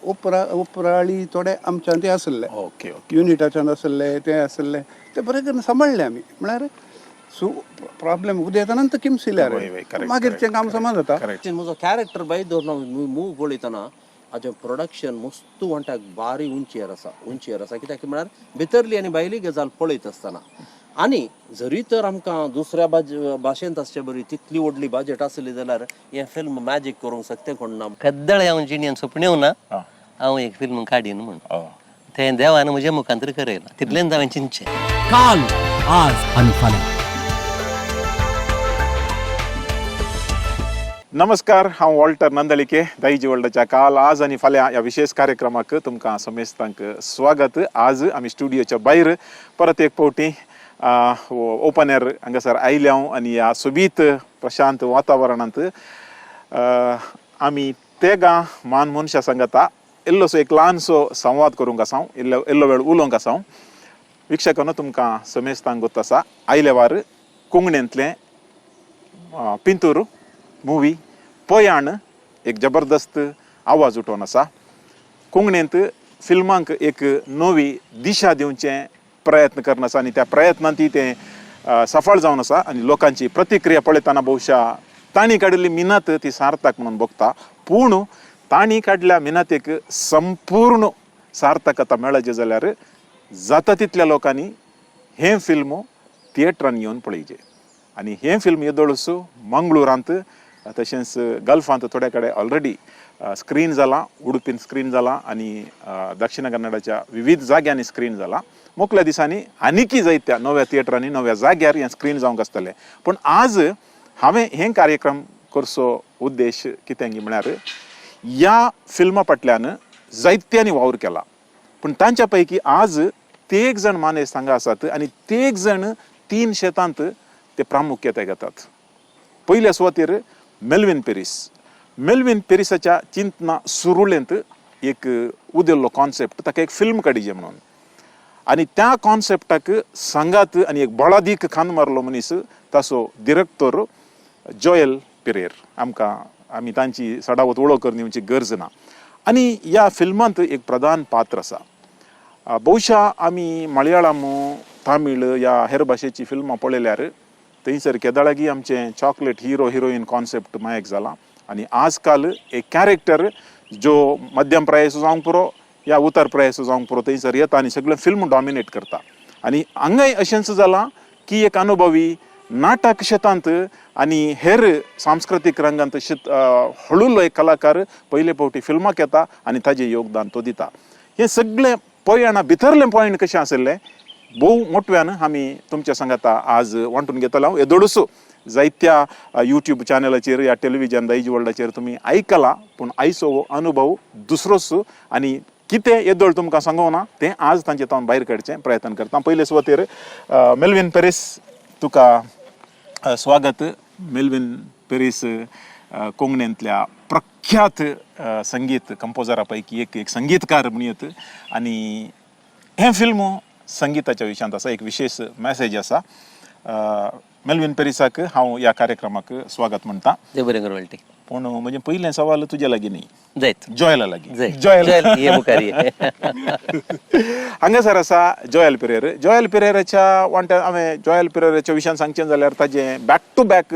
उपराळी थोडे आमच्यान ते आसले, ओके ओके युनिटाच्यान आसले, ते आसले, ते बरें करून सांबाळ्ळे आमी. म्हळ्यार सु प्रॉब्लेम उदेताना किमसिल्यार वय, वय, correct, मागीरचें काम correct, समा जाता. करेक्ट. म्हजो कॅरेक्टर बाय दवरना. मूव पळयतना हाजें प्रोडक्शन मस्तू म्हणटा, बारी उंचयेर आसा, उंचयेर आसा. कित्याक म्हळ्यार भितरली आनी भायली गजाल पळयत आसतना, आनी जरी तर आमकां दुसऱ्या भाशेंत आसचे बरी तितली व्हडली बजट आसली जाल्यार हें फिल्म मॅजीक करूंक शकतें कोण ना. कद्दळ हांव जिणेन सपनेव ना आं. हांव एक फिल्म काडीन म्हूण. हय. तें देवान म्हज्या मुखांतर करयलां, तितलेंच हांवें चिंतचें. काल, आज आनी फाल्यां. नमस्कार, हांव वॉल्टर नंदलिके. दाईजी वर्ल्डाच्या काल, आज आनी फाल्यां ह्या विशेष कार्यक्रमाक तुमकां समेस्तांक स्वागत. आज आमी स्टुडियोच्या भायर परत एक फावटी ओपन एअर हांगासर आयले हांव आनी ह्या सोबीत प्रशांत वातावरणांत आमी तेगां मान मनशां सांगता इल्लोसो एक ल्हानसो संवाद करूंक आसा हांव, इल्लो इल्लो वेळ उलोवंक आसा हांव. वीक्षकांनो, तुमकां समेस्तांक गोत आसा, आयले वार कोंकणींतलें पिंतूर मुवी पयाण एक जबरदस्त आवाज उठोवन आसा. कोंकणींत फिल्मांक एक नवी दिशा दिवचे प्रयत्न करून आसा आनी त्या प्रयत्नांत तें सफळ जावन आसा. आनी लोकांची प्रतिक्रिया पळयतना बहुशा तांणी काडिल्ली मिनत ती सार्थक म्हणून भोगता, पूण तांणी काडल्या मिनतेक संपूर्ण सार्थकता मेळचे जाल्यार जाता तितल्या लोकांनी हें फिल्म थिएटरान येवन पळयचें. आनी हें फिल्म येदोळूस मंगळुरांत तशेंच गल्फांत थोड्या कडेन ऑलरेडी स्क्रीन जालां, उडुपीन स्क्रीन जालां आनी दक्षिण कन्नडाच्या विविध जाग्यांनी स्क्रीन जालां. मुखल्या दिसांनी आनीकय जायत्या नव्या थिएटरांनी नव्या जाग्यार हें स्क्रीन जावंक आसतलें. पूण आज हांवें हें कार्यक्रम करचो उद्देश कितें म्हळ्यार ह्या फिल्मा फाटल्यान जायत्यांनी वावर केला, पूण तांच्या पैकी आज तेग जाण मानेस्त हांगा आसात आनी तेग जाण तीन शेतांत ते प्रामुख्यताय घेतात. पयल्या सुवातेर मेल्विन पेरीस. मेल्विन पेरिसाच्या चिंतना सुरुळेंत एक उदेल्लो कॉन्सेप्ट, ताका एक फिल्म काडिजे म्हणून, आनी त्या कॉन्सेप्टाक सांगात आनी एक बळादीक खांद मारलो मनीस ताचो डिरेक्टर जोएल पिरेर. आमकां आमी तांची सडावत वळख करून दिवची गरज ना. आनी ह्या फिल्मांत एक प्रधान पात्र आसा. बहुशा आमी मलयाळम, तामीळ ह्या हेर भाशेची फिल्मां पळयल्यार थंयसर केदळागी आमचें चॉकलेट हिरो हिरोईन कॉन्सेप्ट मायक जाला आनी आजकाल एक कॅरेक्टर जो मध्यम प्रायेचो जावंक पुरो या उतर प्रायेचो जावंक पुरो थंयसर येता आनी सगळें फिल्म डॉमिनेट करता. आनी हांगाय अशेंच जालां की एक अनुभवी नाटक शेतांत आनी हेर सांस्कृतीक रंगांत शेत हळुल्लो एक कलाकार पयले फावटी फिल्माक येता आनी ताजें योगदान तो दिता. हें सगळें पयणा भितरलें पॉयंट कशें आशिल्लें भोव मोटव्यान आमी तुमच्या सांगाता आज वांटून घेतलो. हांव येदोळूस जायत्या यूट्यूब चॅनलाचेर या टेलिविजन दायज वर्ल्डाचेर तुमी आयकलां, पूण आयचो हो अनुभव दुसरोच आनी कितें येदोळ तुमकां सांगूंक ना तें आज तांचे तावन भायर काडचें प्रयत्न करता. पयले सुवातेर मेल्विन पेरीस, तुका स्वागत. मेल्विन पेरीस कोंकणींतल्या प्रख्यात संगीत कंपोजरा पैकी एक एक संगीतकार म्हणयत आनी हें फिल्म संगीताच्या विशयांत आसा, एक विशेष मॅसेज आसा. मेल्विन पेरिसाक हांव ह्या कार्यक्रमाक स्वागत म्हणटा. देव बरें करूं वळटी. पूण म्हजें पयलें सवाल तुज्या लागीं न्ही, जायत जॉयला लागीं. जाय. जॉयल जॉयल ये मुखार ये. हांगासर आसा जॉयल पिरेर. जॉयल पिरेराच्या वांट्यान हांवें जॉयल पिरेराच्या विशयान सांगचें जाल्यार ताजें back to back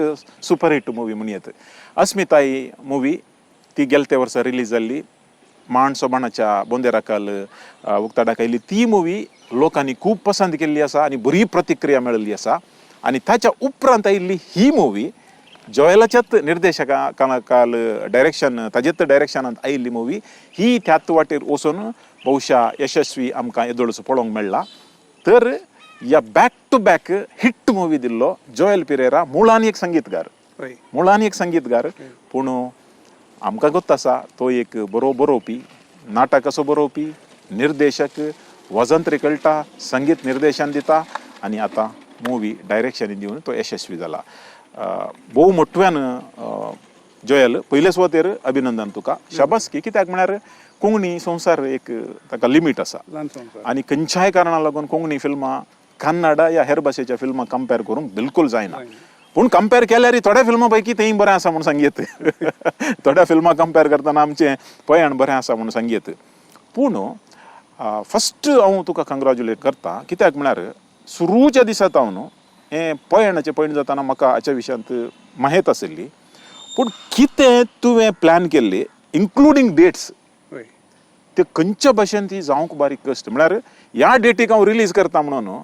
super hit movie म्हणयत अस्मिताई मुवी, ती गेल्या ते वर्सा रिलीज जाल्ली, मांड सोबाणाच्या बोंदेराकाल उक्ताडाक आयिल्ली. ती मुवी लोकांनी खूब पसंत केल्ली आसा आनी बरी प्रतिक्रिया मेळिल्ली आसा. आनी ताच्या उपरांत आयिल्ली ही मुवी जॉयलाच्याच निर्देशका काल डायरेक्शन ताजेच डायरेक्शनांत आयिल्ली मुवी ही त्याच वाटेर वचून बहुशा यशस्वी आमकां येदोळचो पळोवंक मेळ्ळा. तर ह्या back to back hit movie दिल्लो जॉयल पिरेरा मुळान एक संगीतकार, मुळान एक संगीतकार, पूण आमकां गोत्त आसा तो एक बरो बरोवपी, नाटक असो बरोवपी, निर्देशक, वजंत्री कळटा, संगीत निर्देशन दिता आनी आतां मुवी डायरेक्शन दिवन तो यशस्वी जाला. भोव मोटव्यान जोयल पयले सुवातेर अभिनंदन तुका, शाबासकी. कित्याक म्हळ्यार कोंकणी संवसार एक ताका लिमीट आसा आनी खंयच्याय कारणाक लागून कोंकणी फिल्मां कन्नडा या हेर भाशेच्या फिल्मां कंपेर करूंक बिलकूल जायना. पूण कंपेर केल्यार थोड्या फिल्मां पैकी तेंय बरें आसा म्हूण सांगयेत. थोड्या फिल्मां कंपेर करतना आमचें पयण बरें आसा म्हूण सांगयेत. पूण फस्ट हांव तुका कंग्रेच्युलेट करता, कित्याक म्हळ्यार सुरूच्या दिसा हांव हें पयणाचें पयण जातना म्हाका हाच्या विशयांत माहेत आशिल्ली, पूण कितें तुवें प्लॅन केल्ली इन्क्लुडींग डेट्स ते खंयच्या भाशेन ती जावंक बारीक कश्ट. म्हळ्यार ह्या डेटीक हांव रिलीज करता म्हणून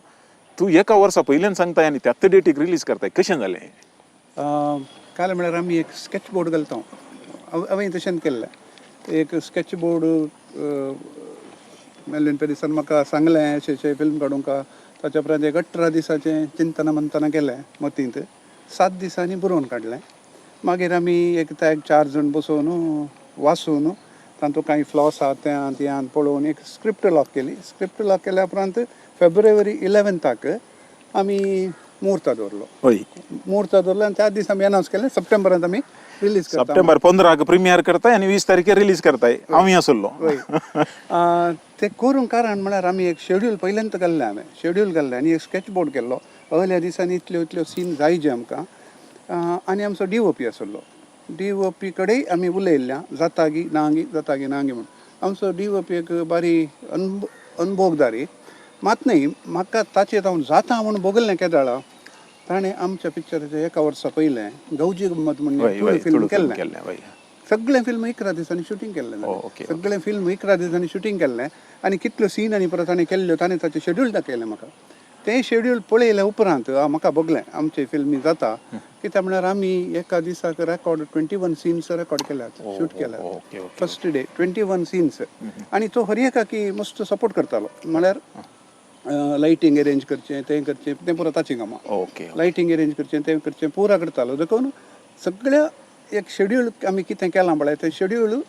तूं एका वर्सा पयल्यान सांगताय आनी त्याच डेटीक रिलीज करताय, कशें जालें? काल म्हळ्यार आमी एक स्केच बोर्ड घालता, हांवें तशें केल्लें. एक स्केच बोर्ड मेल्विन पेरिसान म्हाका सांगलें अशें अशें फिल्म काडूंक. ताच्या उपरांत एक 18 दिसाचें चिंतन मंथन केलें मतींत, 7 दिसांनी बरोवन काडलें. मागीर आमी एक त्या 4 जाण बसोवन वाचून तातूंत कांय फ्लॉस आहा तें ह्यान पळोवन एक स्क्रिप्ट लॉक केली. स्क्रिप्ट लॉक केल्या उपरांत फेब्रुवारी 11 आमी मुहूर्त दवरलो. मुहूर्त दवरलो आनी त्या दिसा आमी अनावन्स केलें सप्टेंबरांत आमी रिलीज करता. सप्टेंबर 15 प्रिमियर करताय आनी 20 तारखेर रिलीज करताय. हांवूय आसलो. ते करूंक कारण म्हळ्यार आमी एक शेड्यूल पयल्यांत घाल्लें, हांवें शेड्यूल घाल्लें आनी एक स्केच बोर्ड केल्लो. अहल्या दिसांनी इतल्यो इतल्यो सीन जायजे आमकां. आनी आमचो डी ओ पी आसलो, डी ओ पी कडेन आमी उलयल्ल्या जाता गी ना गी, जाता गी ना गी म्हूण. आमचो डी ओ पी एक बारी अनभोगदारी मात न्हय, म्हाका ताचेर हांव जाता म्हूण भोगलें केदाळा ताणें आमच्या पिक्चराचें एका वर्सा पयलें गौजी गम्मत म्हूण फिल्म केल्लें. सगळें फिल्म 11 दिसांनी शुटींग केल्लें. सगळें फिल्म 11 दिसांनी शुटींग केल्लें आनी कितल्यो सीन आनी परत ताणें केल्ल्यो, ताणें ताचें शेड्यूल दाखयलें म्हाका. तें शेड्यूल पळयल्या उपरांत म्हाका भोगलें आमचे फिल्मी जाता. कित्याक म्हळ्यार आमी एका दिसाक रेकॉर्ड 21 सीन्स रेकॉर्ड केल्यात, शूट केल्यात. First day 21 scenes. आनी तो हर एकाकी मस्त सपोर्ट करतालो, म्हळ्यार लायटींग अरेंज करचें, तें करचें, तें पुरो ताचीं कामां. लायटींग अरेंज करचें, तें करचें, पुरा करतालो. देखून सगळ्या एक शेड्यूल आमी कितें केलां पळय, तें शेड्यूल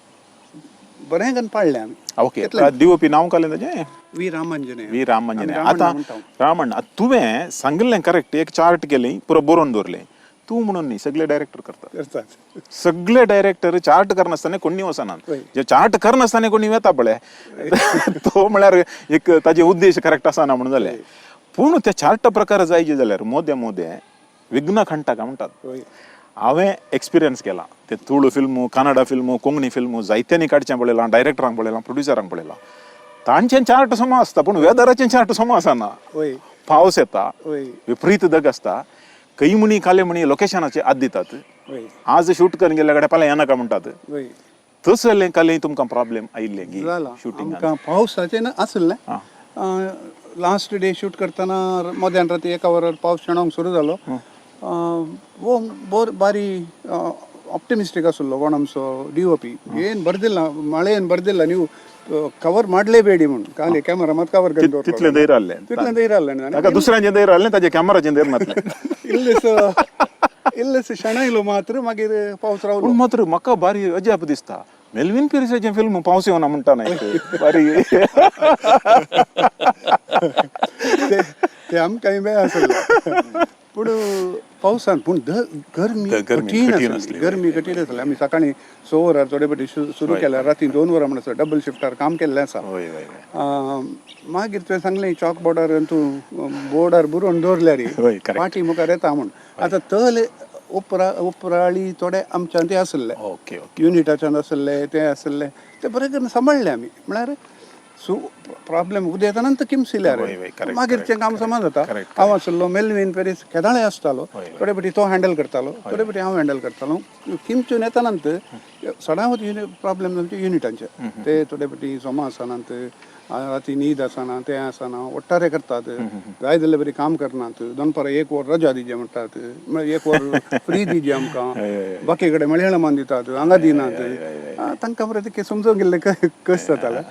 बरें करून पाळ्ळें आमी. ओके, दिवपी नांव काडलें ताजें? वी रामांजनेय. वी रामांजनेय. आतां रामण तुवें सांगिल्लें करेक्ट, एक चार्ट केली पुरो बरोवन दवरलें. तूं म्हणून न्ही, सगळे डायरेक्टर करतात. सगळे डायरेक्टर चार्ट करनासतना कोणी वचनात. जे चार्ट करनासतना कोणी वेता पळय तो म्हळ्यार एक ताजे उद्देश करेक्ट आसना म्हणून जालें. पूण त्या चार्टा प्रकार जायचे जाल्यार मोदे मोदे विघ्न खंटाका म्हणटात. हांवें एक्सपिरियन्स केला ते Tulu film, Kannada film, Konkani film जायत्यांनी काडचें पळयलां, डायरेक्टरांक पळयलां, प्रोड्युसरांक पळयलां. तांचें चार्ट समा आसता पूण वेदराचें चार्ट समा आसना. पावस येता, विपरीत दग आसता, खंय म्हणी काले म्हणी लोकेशनाचे आद दितात. आज शूट करून गेल्ल्या कडेन फाल्यां येनाका म्हणटात. तसलें काले तुमकां प्रॉब्लेम आयिल्लें की शुटींग पावसाचें आसलें. लास्ट डे शूट करतना मध्यान राती 1 वरार पावस शेणोंक सुरू जालो. वो बोर बारी ऑप्टिमिस्टीक आसलो कोण आमचो डी ओ पी. ಏನು ಬರ್ದಿಲ್ಲ, ಮಳೆ ಏನು ಬರ್ದಿಲ್ಲ, ನೀವು ಕವರ್ ಮಾಡಲೇಬೇಡಿ म्हणून. खाली कॅमेरा मात कवर करून दवरलो. तितलें धैर्य आसलें. तितलें धैर्य आसलें. ताका दुसऱ्यांचें धैर्य आसलें, ताजें कॅमेराचें धैर्य नासलें. इल्लेसो शेणयलो मात्र, मागीर पावस रावलो. पूण मात्र म्हाका बारी अजाप दिसता, मेल्विन पेरिसाचें फिल्म पावस येवना म्हणटा न्हय बारी. ते आमकांय बेळ आसलें. पूण पावसान पूण गरमी कठीण आसली, गरमी कठीण आसली. आमी सकाळीं 6 वरार थोडे फावटी सुरू केल्यार राती 2 वरां म्हणसर डबल शिफ्टार काम केल्लें आसा. मागीर तुवें सांगलें चॉक बोर्डार तूं बोर्डार बरोवन दवरल्यार पाटी मुखार येता म्हूण. आतां तले उपराळी थोडे आमच्यान ते आसले, युनिटाच्यान आसले, ते आसले, ते बरें करून सांबाळ्ळे आमी. म्हळ्यार प्रॉब्लेम उदेताना किमसिल्यार मागीरचें काम समा जाता. हांव आसलो, मेल्विन पेरीस केदाळे आसतालो, थोडे फावटी तो हँडल करतालो, थोडे फावटी हांव हँडल करतालो. किमचून येताना सदांच प्रॉब्लेम आमचे युनिटांचे, ते थोडे फावटी समा आसनात, राती न्हीद आसना, तें आसना, ओट्टारे करतात, जाय जाल्यार बरी काम करनात. दनपारां 1 वर रजा दिजे म्हणटात, म्हळ्यार 1 वर फ्री दिजे आमकां, बाकी कडेन मलयाळमान दितात, हांगा दिनात. तांकां बरें ते समजून गेल्ले कस जाताले.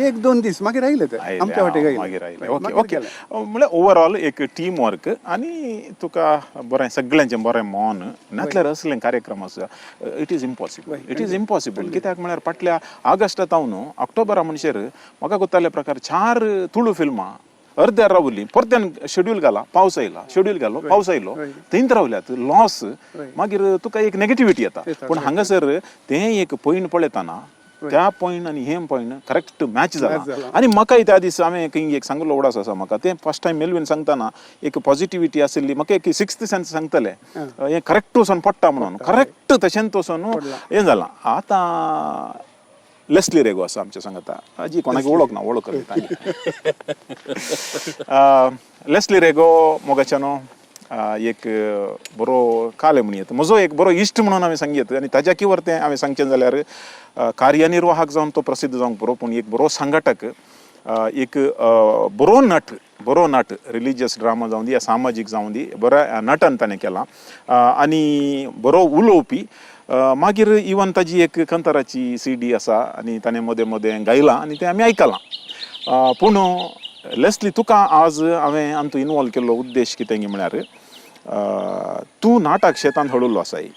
1-2 दीस मागीर आयले ते आमच्या वाटेक आयले. ओके ओके, म्हळ्यार ओवरऑल एक टीम वर्क आनी तुका बरें सगळ्यांचें बरें मन नातल्यार असलें कार्यक्रम आसा it is impossible, it is impossible. कित्याक म्हळ्यार फाटल्या ऑगस्टा तावन ऑक्टोबरा म्हणसर म्हाका गोताले प्रकार 4 तुळू फिल्मां अर्द्यार रावली, परत्यान शेड्यूल घाला, पावस आयला, शेड्यूल घालो, पावस आयलो, थंयच रावल्यात लॉस. मागीर तुका एक नेगेटिविटी येता. पूण हांगासर तें एक पॉयंट पळयतना त्या पॉयंट आनी हें पॉयंट करेक्ट मॅच जाला. जाला. आनी म्हाकाय त्या दीस हांवें खंय एक सांगलो उडास आसा म्हाका तें फर्स्ट टायम मेलवीन सांगतना एक पॉझिटिविटी आशिल्ली म्हाका एक सिक्स्थ सेन्स सांगतले हें करेक्ट वचून पडटा म्हणून करेक्ट तशेंच वचून हें जालां. आतां लेस्ली रेगो आसा आमच्या सांगता हाजी कोणाक वळख ना वळख लेस्ली रेगो मोगाच्यानो एक बरो काले म्हणयत म्हजो एक बरो इश्ट म्हणून हांवें सांगयत आनी ताज्या किवर तें हांवें सांगचें जाल्यार कार्यनिर्वाहक जावन तो प्रसिद्ध जावंक पुरो पूण एक बरो संघटक एक बरो नट बरो नट रिलिजियस ड्रामा जावं दी या सामाजीक जावं दी बऱ्या नटन ताणें केलां आनी बरो उलोवपी. मागीर इवन ताजी एक कंताराची सी डी आसा आनी ताणें मदें मदें गायलां आनी तें आमी आयकलां. पूण लेस्ली तुका आज हांवें आमतू इनवॉल्व केल्लो उद्देश कितें म्हळ्यार तूं नाटक शेतांत हळुल्लो आसाय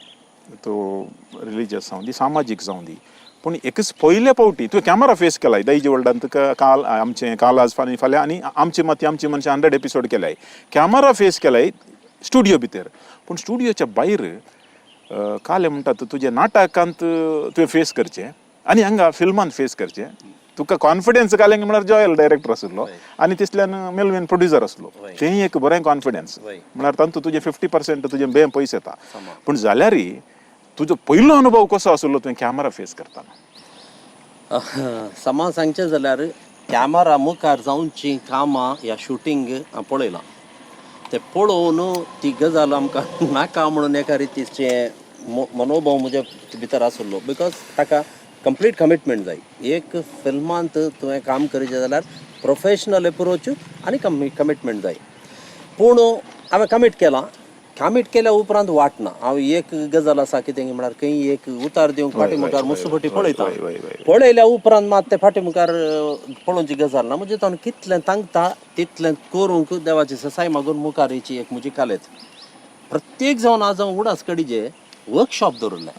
तूं रिलिजियस जावं दी सामाजीक जावं दी पूण एकच पयले फावटी तुवें कॅमेरा फेस केलाय दायजी वर्ल्डान तुका काल आमचें काल आज फाल्यां फाल्यां आनी आमची माती आमची मनशां 100 एपिसोड केलाय कॅमेरा फेस केलाय स्टुडियो भितर पूण स्टुडियोच्या भायर काले म्हणटात तुजें नाटकांत तुवें फेस करचें आनी हांगा फिल्मान फेस करचें. तुका कॉन्फिडन्स घालें म्हळ्यार जॉयल डायरेक्टर आशिल्लो आनी तितल्यान मेलवीन प्रोड्युसर आसलो तें एक बरें कॉन्फिडन्स म्हळ्यार तातूंत तुजें 50% तुजें बें पयशे येता. पूण जाल्यारय तुजो पयलो अनुभव कसो आशिल्लो तुवें कॅमेरा फेस करतना? समा सांगचें जाल्यार कॅमेरा मुखार जावची कामां ह्या शुटींग पळयलां ते पळोवन ती गजाल आमकां नाका म्हणून एका रितीचें मनोभाव म्हज्या भितर आशिल्लो because ताका कंप्लीट कमिटमेंट जाय. एक फिल्मांत तुवें काम करचें जाल्यार प्रोफेशनल एप्रोच आनी कमिटमेंट जाय. पूण हांवें कमीट केलां. कमीट केल्या उपरांत वाट ना. हांव एक गजाल आसा कितें म्हळ्यार खंय एक उतार दिवंक फाटी मुखार मुसफटी पळयता पळयल्या उपरांत मात ते फाटी मुखार पळोवची गजाल ना. म्हणजे ताणें कितलें तांकता तितलें करूंक देवाची ससाय मागून मुखार येची एक म्हजी कालेत. प्रत्येक जावन आज हांव उडास कडीजे वर्कशॉप दवरलें.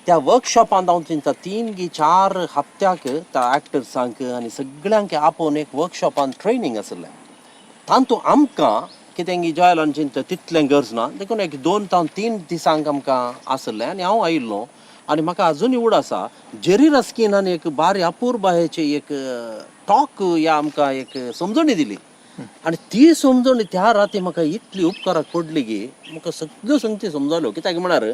त्या वर्कशॉपांत हांव चिंता 3 की 4 हप्त्याक त्या एक्टर्सांक आनी सगळ्यांक आपोवन एक वर्कशॉपान ट्रेनींग आशिल्लें. तातूंत आमकां कितें जॉयलान चिंता तितलें गरज ना देखून एक 2 ते 3 दिसांक आमकां आशिल्लें आनी हांव आयिल्लो आनी म्हाका अजुनूय उड आसा जेरी रस्किनान एक बारी अपुरबायेची एक टॉक ह्या आमकां एक समजणी दिली आनी ती समजणी त्या राती म्हाका इतली उपकाराक पडली की म्हाका सगळ्यो संगती समजल्यो. कित्याक म्हळ्यार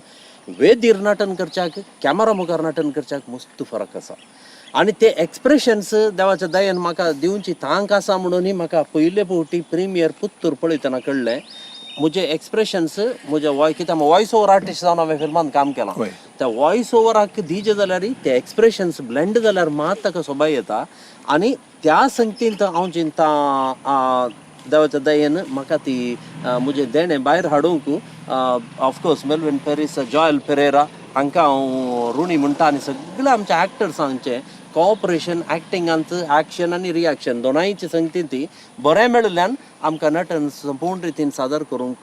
वेदीर नाटन करच्याक कॅमेरा मुखार नाटन करच्याक मस्त फरक आसा आनी ते एक्सप्रेशन्स देवाच्या दयेन म्हाका दिवची तांक आसा म्हणूनय म्हाका पयले फावटी प्रिमियर पुत्तूर पळयतना कळ्ळें म्हजे एक्सप्रेशन्स म्हज्या वॉय कित्याक वॉयस ओवर आर्टिस्ट जावन हांवें फिल्मांत काम केलां. त्या वॉयस ओवराक दिजे जाल्यार ते एक्सप्रेशन्स ब्लेंड जाल्यार मात ताका सोबाय येता आनी त्या संगतींत हांव चिंता देवाच्या दयेन म्हाका ती म्हजें देणें भायर हाडूंक of course Melvin Paris Joel Pereira हांकां हांव ऋणी म्हणटा आनी सगळ्या आमच्या एक्टर्सांचें कॉपरेशन एक्टिंगांत एक्शन आनी रिएक्शन दोनांयची संगतीन ती बरें मेळिल्ल्यान आमकां नटन संपूर्ण रितीन सादर करूंक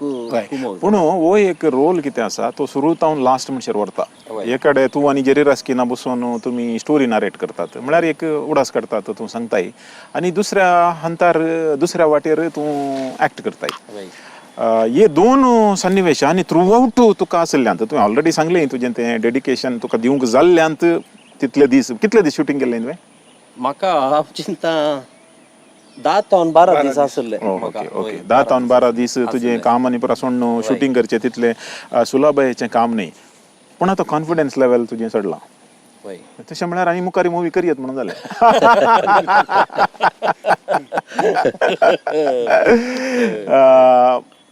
कुमोव. पूण हो एक रोल कितें आसा तो सुरू जावन लास्ट म्हणसर व्हरता. एकडे तूं आनी जेरी रास्किना बसून तुमी स्टोरी नरेट करतात म्हळ्यार एक उडास काडटात तूं सांगताय आनी दुसऱ्या हंतार दुसऱ्या वाटेर तूं एक्ट करताय. हे दोन सन्निवेश आनी थ्रू आवट तुका आशिल्ल्यान तुवें ऑलरेडी सांगलें तुजें तें डेडिकेशन तुका दिवंक जाल्ल्यांत तितले दीस कितले दीस शुटींग केल्लें तुवें? म्हाका चिंता 10 ते 12 दीस आशिल्ले. ओके ओके 10 ते 12 दीस तुजें काम आनी पुरा सोडून शुटींग करचें तितलें सुलभायेचें काम न्ही. पूण आतां कॉन्फिडन्स लेवल तुजें चडलां तशें म्हळ्यार आनी मुखार मुवी करयत म्हणून जालें.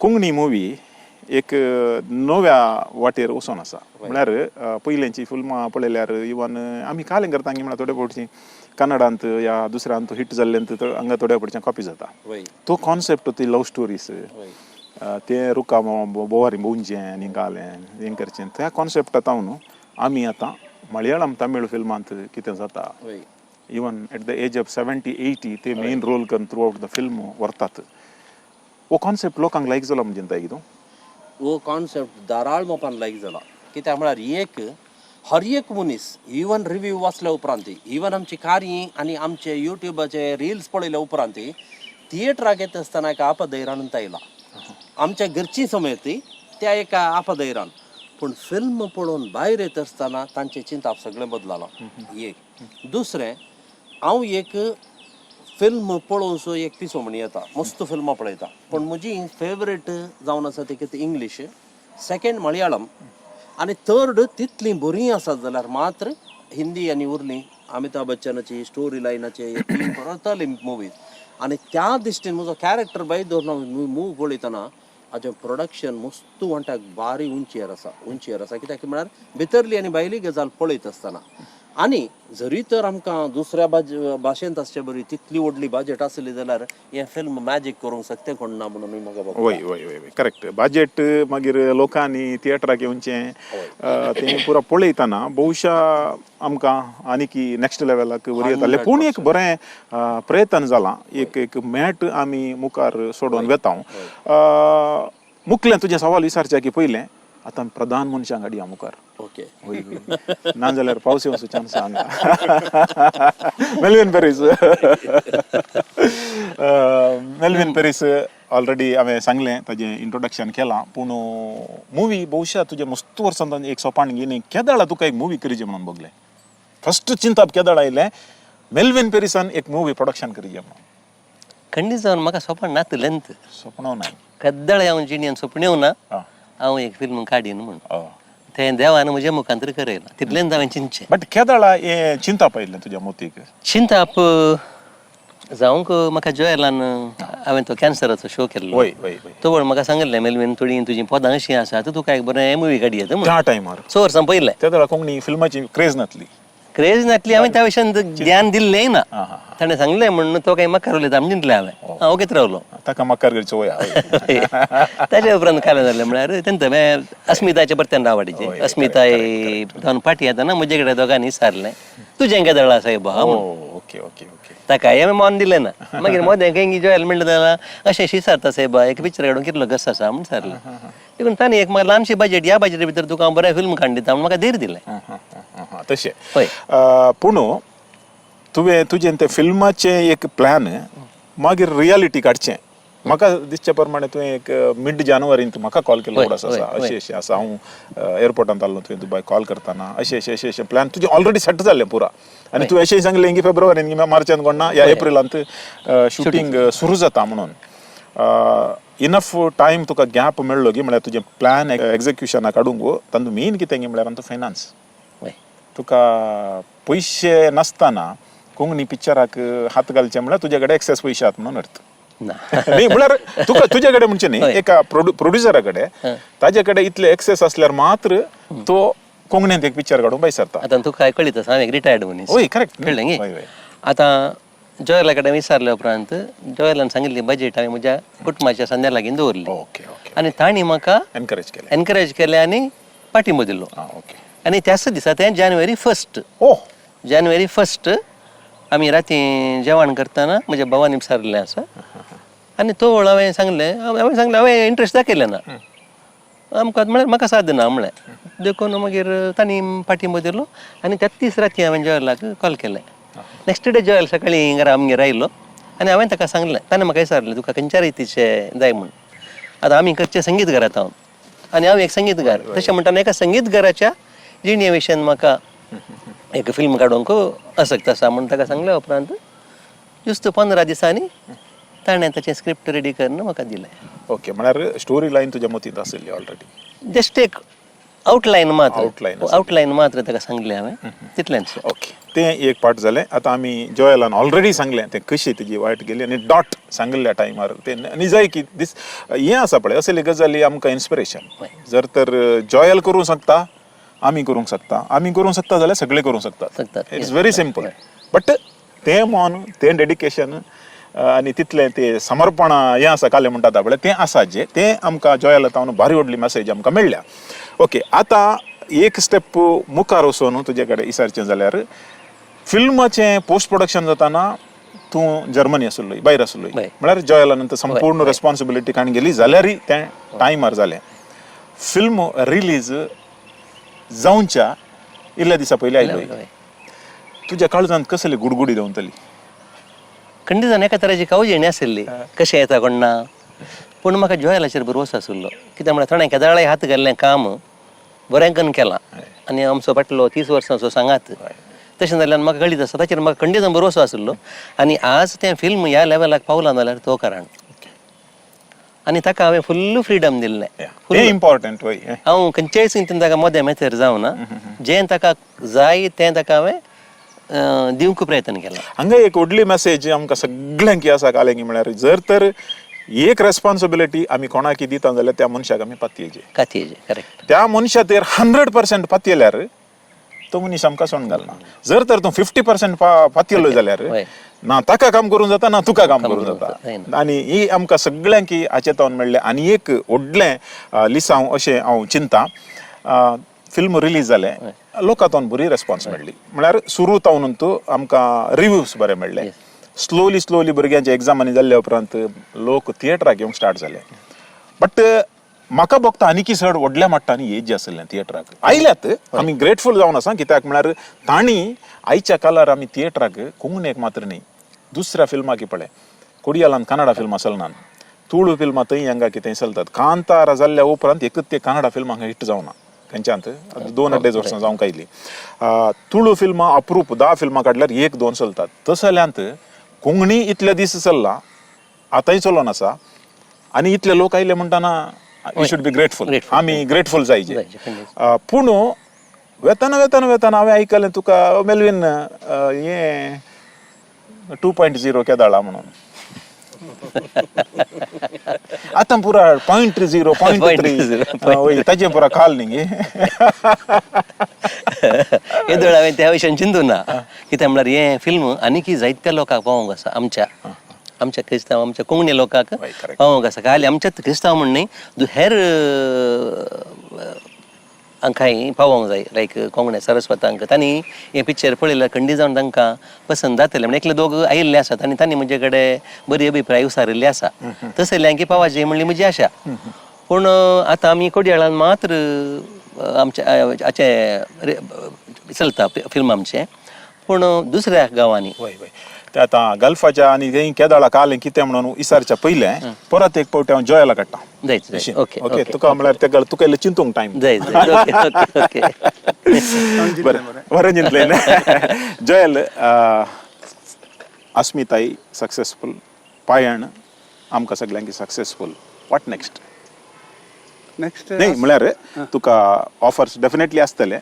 कोंकणी मुवी एक नव्या वाटेर वचोन आसा म्हळ्यार पयलींची फिल्मां पळयल्यार इवन आमी कालें करता म्हळ्यार थोडे फावटी कन्नडांत या दुसऱ्यांत हिट जाल्ल्यांत हांगा थोड्या फावटी कॉपी जाता. तो कॉन्सेप्ट ती लव स्टोरीज ते रुका बोवारी भोंवचें आनी घालें हें करचें त्या कॉन्सेप्टा न्हू आमी आतां मलयाळम तमीळ फिल्मांत कितें जाता even at the age of 70-80 ते मेन रोल करून थ्रू आवट the film व्हरतात. हो कॉन्सेप्ट लोकांक लायक जालो म्हणजे कितें हो कॉन्सेप्ट धाराळ मोपान लायक जाला. कित्याक म्हळ्यार एक हर एक मनीस इवन रिव्यू वाचल्या उपरांत इवन आमची कार्य आनी आमचे युट्यूबाचे रिल्स पळयल्या उपरांत थिएटराक येता आसतना एका आपदैरान आयला आमच्या घरची समेत त्या एका आपदैरान पूण फिल्म पळोवन भायर येत आसतना तांचें चिंताप सगळें बदललां. एक दुसरें, हांव एक फिल्म पळोवन सो एक पिसो म्हण येता, मस्त फिल्मां पळयता, पूण म्हजी फेवरेट जावन आसा ती कितें इंग्लीश, सेकेंड मलयाळम आनी थर्ड तितलीं बरीं आसात जाल्यार मात्र हिंदी आनी उरली अमिताभ बच्चनाची स्टोरी लायनाचे परतली मुवीज. आनी त्या दृश्टीन म्हजो कॅरेक्टर बाय दवरना मूव पळयतना हाजें प्रोडक्शन मस्त म्हणटा बारी उंचयेर आसा, उंचयेर आसा. कित्याक म्हळ्यार भितरली आनी भायली गजाल पळयत आसतना, आनी जरी तर आमकां दुसऱ्या भाशेंत आसचे बरी तितली व्हडली बजट आसली जाल्यार हें फिल्म मॅजीक करूंक शकते कोण ना म्हणून म्हाका दिसता. वय वय वय वय, करेक्ट. बजट मागीर लोकांनी थिएटराक येवचें, तें पुरा पळयतना बहुशा आमकां आनीक नेक्स्ट लेवलाक वरी येतालें. पूण एक बरें प्रयत्न जालां, एक एक मॅट आमी मुखार सोडून वेता. मुखलें तुजें सवाल विचारचें की पयलें आतां प्रधान मनशांक हाडया मुखार. ओके. ना जाल्यार पावस येवचो चान्स आसा. Melvin Paris, Melvin Paris already हांवें सांगलें, ताजें इंट्रोडक्शन केलां. पूण मुवी बहुशा तुजें मस्त वर्सां एक सोपाण न्ही केदाळा तुका एक मुवी करीजे म्हणून बगलें, फस्ट चिंताप केदाळ आयलें मेल्विन पेरिसान एक मुवी प्रोडक्शन करीजे म्हणून? खंडीत जावन म्हाका सोपण नातलेंत. सपनो नाय? कद्दळ हांव जिणेन सोपणेव ना हांव एक फिल्म काडीन म्हूण. तें देवान म्हज्या मुखांतर करयलां तितलेंच हांवें चिंतचें. बट केदाळा हें चिंताप आयलें तुज्या मोतीक? चिंताप जावंक म्हाका जोयलान, हांवें तो कॅन्सराचो शो केल्लो, वय वय वय तो पण म्हाका सांगिल्लें, मेलवीन थोडी तुजी पदां अशीं आसा, तुका एक बरें मुवी काडयेत म्हूण. त्या टायमार? स वर्सां पयलें. त्या वेळार कोंकणी फिल्माची क्रेज नासली. क्रेज नासली, हांवें त्या विशयान ध्यान दिल्लेंय ना. आं, हां. ताणें सांगलें म्हणून तो काही मक्कार उलयता म्हण चिंतलें हांवें, हांव ओगीत रावलो. ताका मक्कार करचो वय. ताच्या उपरांत काय जालें म्हळ्यार तेंत अस्मिताचे परत्यान रावाडीचे अस्मिताय जावन फाटी येतना म्हजे कडेन दोगांनी विचारलें, तुजें केदळ साहेब हा म्हूण. ओके ओके ओके ताका हांवें मन दिलें ना. मागीर मोदें खंय जॉयल म्हणलें जाल्यार अशें विचारता साहेबा, एक पिक्चर काडून कितलो कस आसा म्हूण विचारलें. देखून तांणी एक म्हाका ल्हानशी बजेट, ह्या बजेटा भितर तुका हांव बरें फिल्म काडून दिता म्हूण म्हाका धीर दिलें. तशें. हय. पूण तुवें तुजें तें फिल्माचें एक प्लॅन मागीर रियलिटी काडचें, म्हाका दिसचे प्रमाणे तुवें एक मिड जानेवारींत म्हाका कॉल केलो उडास आसा, अशें अशें आसा, हांव एअरपोर्टांत आसलो तुवें दुबाय कॉल करतना, अशें अशें अशें अशें प्लॅन तुजें ऑलरेडी सेट जाल्लें पुरा. आनी तुवें अशें सांगलें की फेब्रुवारीन किंवा मार्चान कोण या एप्रिलांत शुटींग सुरू जाता म्हणून. इनफ टायम तुका गॅप मेळ्ळो की म्हळ्यार तुजें प्लॅन एक्झिक्युशनाक काडूंक. तातूंत मेन कितें म्हळ्यार आमचो फायनान्स. तुका पयशे नासतना कोंकणी पिक्चराक हात घालचे म्हळ्यार तुजे कडेन एक्सेस पयशे आहात म्हणून अर्थ न्ही. म्हळ्यार तुका तुजे कडेन म्हणचे न्ही, एका प्रोड्युसरा कडेन ताजे कडेन इतले एक्सेस असल्यार मात्र तो कोंकणींत एक पिक्चर काडूंक भायर सरता. आतां तुका काय कळीत आसा, हांव एक रिटायर्ड मनीस. हय, करेक्ट. कळ्ळें न्ही? आतां जॉयला कडेन विचारल्या उपरांत जॉयलान सांगिल्ली बजेट हांवें म्हज्या कुटुंबाच्या संद्या लागीं दवरली. ओके ओके आनी तांणी म्हाका एनकरेज केलें. एनकरेज केलें आनी पाठिंबो दिलो. ओके. आनी त्याच दिसा, तें जानेवारी फर्स्ट, जानेवारी फर्स्ट आमी राती जेवण करतना म्हज्या भावान विचारिल्लें आसा आनी तो वेळ हांवें सांगलें, हांवें सांगलें, हांवें इंट्रस्ट दाखयलें ना, आमकां म्हळ्यार म्हाका साद ना म्हणलें. देखून मागीर तांणी पाठिंबो दिलो आनी त्याच दीस राती हांवें जॉयलाक कॉल केलें. नेक्स्ट डे जॉयल सकाळीं घरा आमगेर आयलो आनी हांवें ताका सांगलें. ताणें म्हाका विचारलें, तुका खंयच्या रितीचें जाय म्हूण. आतां आमी करचें संगीतघरांत हांव आनी हांव एक संगीतकार, तशें म्हणटना एका संगीतघराच्या जिणे विशयान म्हाका एक फिल्म काडूंक आसक्त आसा म्हूण ताका सांगल्या उपरांत जुस्त 15 दिसांनी ताणें ताचें स्क्रिप्ट रेडी करून म्हाका दिलें. ओके, म्हळ्यार स्टोरी लायन तुज्या मतींत आशिल्ली ऑलरेडी? जस्ट एक आउटलायन मात्र. Outline. Outline मात्र ताका सांगलें हांवें, तितलेंच. ओके, तें एक पार्ट जालें. आतां आमी जॉयलान ऑलरेडी सांगलें तें कशी तुजी वायट गेली आनी डॉट सांगिल्ल्या टायमार तें निजाय की दीस हें आसा पळय, असली गजाली आमकां इन्स्पिरेशन. जर तर जॉयल करूंक शकता, आमी करूंक शकता, आमी करूंक शकता जाल्यार सगळे करूंक शकतात. It's very simple. But तें मन, तें डेडिकेशन आनी तितलें तें समर्पण हें आसा, कालें म्हणटात पळय, तें आसा जें तें आमकां जॉयला तावन भारी व्हडली मॅसेज आमकां मेळ्ळ्या. ओके, आतां एक स्टेप मुखार वचून तुजे कडेन विचारचें जाल्यार फिल्माचें पोस्ट प्रोडक्शन जाताना तूं जर्मनी आशिल्लो, भायर आशिल्लो, म्हळ्यार जॉयला नंतर संपूर्ण रेस्पॉन्सिबिलिटी काण गेली जाल्यारय तें टायमार जालें. फिल्म रिलीज जावच्या इल्ल्या दिसा पयलीं आयलो, तुज्या काळजांत कसली गुडगुडी देंवतली? खंडीत जावन एका तरेची कावजेणी आशिल्ली, कशें येता कोण ना. पूण म्हाका जॉयलाचेर भरवंसो आशिल्लो, कित्याक म्हळ्यार थोडें केदाळाय हात घाल्लें काम बरें करून केलां आनी आमचो फाटलो 30 वर्सांचो सांगात. तशें जाल्यार म्हाका कळीत आसा, ताचेर म्हाका खंडीत भरोसो आशिल्लो आनी आज तें फिल्म ह्या लेवलाक पावलां जाल्यार तो कारण. आनी ताका हांवें फुल्ल फ्रिडम दिल्लें. हें इम्पॉर्टंट वय. हांव खंयच्याय चिंतून ताका मदें मेथर जावना, जें ताका जाय तें ताका हांवें दिवंक प्रयत्न केला. हांगा एक व्हडली मेसेज आमकां सगळ्यांक आसा कालेंगी म्हळ्यार जर तर एक रेस्पॉन्सिबिलिटी आमी कोणाकी दिता जाल्यार त्या मनशाक आमी पातयेचे. कातयेचें करेक्ट. त्या मनशा तेर 100% पातयेल्यार तो मनीस आमकां सोडून घालना. जर तर तूं 50% पातयेलो जाल्यार ना ताका काम करूं जाता ना तुका काम करूं जाता. आनी ही आमकां सगळ्यांक हाचे तावन मेळ्ळें. आनी एक व्हडलें लिसांव अशें हांव चिंता, फिल्म रिलीज जालें, लोकां तावन बरी रेस्पॉन्स मेळ्ळी, म्हळ्यार सुरू तावन तूं आमकां रिव्यूज बरे मेळ्ळे. स्लोली स्लोली भुरग्यांचे एग्जामांनी जाल्ल्या उपरांत लोक थिएटराक येवंक स्टार्ट जाले. बट म्हाका भोगता आनीकी चड व्हडल्या मट्टांनी एज आशिल्लें थिएटराक आयल्यात. आमी ग्रेटफूल जावन आसा, कित्याक म्हळ्यार तांणी आयच्या काळार आमी थिएटराक कोंकणीक मात्र न्ही दुसऱ्या फिल्माक पळय, कोडियालान कन्नडा फिल्मां चलनात, तुळू फिल्मां थंय हांगा कितें चलतात. कांतारा जाल्ल्या उपरांत एकूच ते कन्नडा फिल्मां हांगा हिट जावना खंयच्यांत, 2-2.5 वर्सां जावंक आयली. तुळू फिल्मां अप्रूप 10 फिल्मां काडल्यार 1-2 चलतात. तसल्यांत कोंकणी इतले दीस चल्ला, आतांय चलोन आसा आनी इतले लोक आयले म्हणटना you should be grateful. आमी ग्रेटफूल जायजे. पूण वेताना वेताना वेताना हांवें आयकलें तुका मेलवीन हें 2.0 केदाळा म्हणून, आतां पुरा 0.0 0.3 ताजें पुरा खाल न्ही. येदोळ हांवें त्या विशयान चिंतूं ना, कित्याक म्हळ्यार हें फिल्म आनीकय जायत्या लोकांक पावोवंक आसा, आमच्या आमच्या क्रिस्तांव आमच्या कोंकणी लोकांक पावोवंक आसा. खाली आमच्याच क्रिस्तांव म्हण न्ही, हेर हांकांय पावोवंक जाय, लायक कोंकणे सरस्वतांक तांणी हें पिक्चर पळयल्यार खंडीत जावन तांकां पसंत जातलें. म्हण एकले दोग आयिल्ले आसात आनी तांणी म्हजे कडेन बरी अभिप्राय उसारिल्ले आसा, तसल्यांकी पावाची म्हणली म्हजी आशा. पूण आतां आमी कोडयाळान मात्र आमच्या हाचें चलता फिल्म आमचें, पूण दुसऱ्या गांवांनी वय वय ते आतां गल्फाच्या आनी थंय केदाळा कालें कितें म्हणून विचारच्या पयलें परत एक पावटी हांव जॉयला काडटा. जायत ओके ओके, तुका म्हळ्यार ते तुका इल्लें चिंतूंक टायम जायत. ओके ओके बरें बरें चिंतलें. जॉयल, अस्मिताई सक्सेसफूल, पायण आमकां सगल्यांक सक्सेसफूल, what next? Next न्ही म्हळ्यार तुका ऑफर्स डेफिनेटली आसतले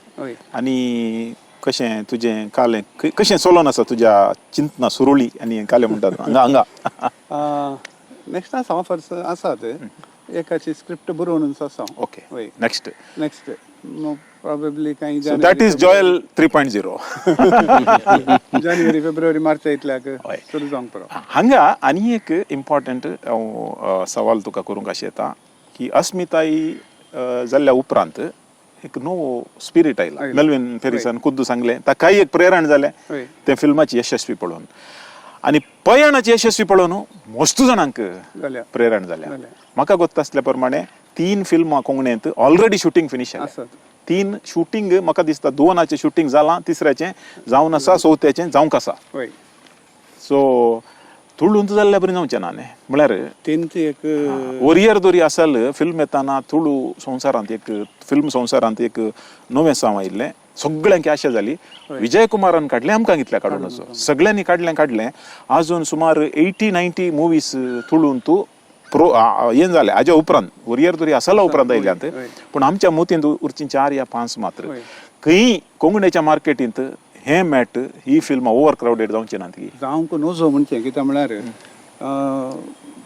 आनी कशें तुजें कालें कशें चलोन आसा तुज्या चिंतना सुरुळी आनी कालें म्हणटात हांगा हांगा? नेक्स्ट आसा ऑफर्स आसात, एकाची स्क्रिप्ट बरोवनूच आसा. ओके, नेक्स्ट नेक्स्ट प्रोबेबली कांय that is Joel 3.0. January February मार्चा इतल्याक सुरू जावंक पुरो. हांगा आनी एक इम्पॉर्टंट हांव सवाल तुका करूंक अशें येता की अस्मिताई जाल्ल्या उपरांत एक नवो स्पिरीट आयला. मेलवीन फेरिसान खुद्द सांगलें, ताकाय एक प्रेरण जालें तें फिल्माची यशस्वी पळोवन आनी पयणाची यशस्वी पळोवन मस्त जाणांक प्रेरण जालें. म्हाका गोत्त आसल्या प्रमाणे 3 फिल्मां कोंकणींत ऑलरेडी शुटींग फिनीश जालें. 3 शुटींग म्हाका दिसता, 2 शुटींग जालां, तिसऱ्याचें जावन आसा, चवथ्याचें जावंक आसा. सो तुळूंत जाल्ल्या बरी जावचें ना न्ही, म्हळ्यार तेंच एक वरियर दोरी आसल फिल्म येताना तुळू संवसारांत एक फिल्म संवसारांत एक नवें साव आयिल्लें, सगळ्यांक आशा जाली. विजय कुमारान काडलें, आमकां कितल्या काडून सगळ्यांनी काडलें काडलें, आजून सुमार 80-90 मुवीज तुळून तूं प्रो हें जालें. हाज्या उपरांत वरियर दोरी आसला उपरांत आयल्यात, पूण आमच्या मोतींत उरचीं 4 या 5 मात्र. खंय कोंकणीच्या मार्केटींत हें मॅट ही फिल्मां ओवर क्रावडेड जावची ना ती जावंक नजो म्हणचें, कित्याक म्हळ्यार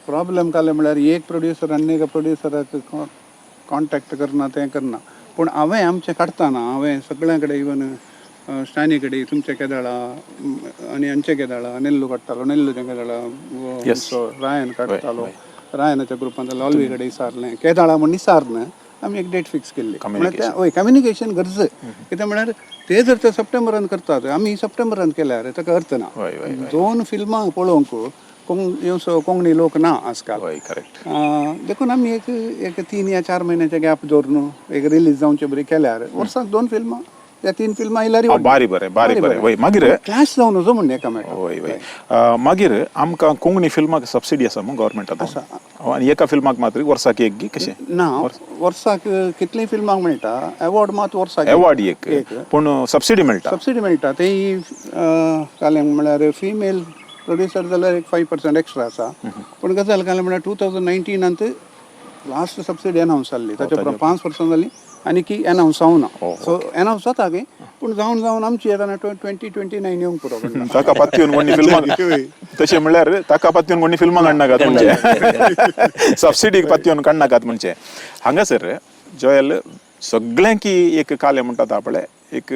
प्रॉब्लेम कालें म्हळ्यार एक प्रोड्युसर आनी एका प्रोड्युसराक कॉन्टेक्ट करना तें करना. पूण हांवें आमचें काडटाना हांवें सगळ्यां कडेन इवन स्टानी कडेन तुमच्या केदाळा आनी हांचे केदाळा नेल्लू काडटालो, नेल्लूच्या केदाळा रायन काडटालो, रायनाच्या ग्रुपान लॉलवी कडेन विचारलें केदाळा म्हण विचारलें, आमी एक डेट फिक्स केल्ली. म्हळ्यार हय कम्युनिकेशन गरज, कित्याक म्हळ्यार ते जर ते सप्टेंबरान करतात, आमी सप्टेंबरान केल्यार ताका अर्थ ना. 2 फिल्मां पळोवंक कोंकणी लोक ना आजकाल. देखून आमी एक एक 3 या 4 म्हयन्याचे गॅप दवरून एक रिलीज जावचे बरी केल्यार वर्साक 2 फिल्मां त्या तीन फिल्मां आयल्यार बारी बरें, बारी बरें. वय, मागीर क्लॅश जावन वचो म्हण एकामेका. वय वय, मागीर आमकां कोंकणी फिल्माक सबसिडी आसा मू गव्हर्मेंटा? आनी एका फिल्माक मात्र वर्साक एक गी कशें? ना, वर्साक कितलीं फिल्मांक मेळटा. एवॉर्ड मात वर्साक एक. एवॉर्ड एक, पूण सबसिडी मेळटा. सबसिडी मेळटा तेय कालें म्हळ्यार फिमेल प्रोड्युसर जाल्यार एक 5% एक्स्ट्रा आसा. पूण गजाल कालें म्हळ्यार 2019त लास्ट सबसिडी अनावन्स जाल्ली, ताच्या उपरांत 5 वर्सां जालीं आनी की एनावन्स जावना. सो एनावन्स जाता की, पूण जावन जावन आमची येतना 2029 येवंक पुरो. ताका पातयेवन कोणी फिल्मां, तशें म्हणल्यार ताका पातयेवन कोणी फिल्मां काडनाकात, म्हणजे सबसिडीक पातयेवन काडनाकात. म्हणजे हांगासर जोयल सगळ्यांकी एक कालें म्हणटात पळय, एक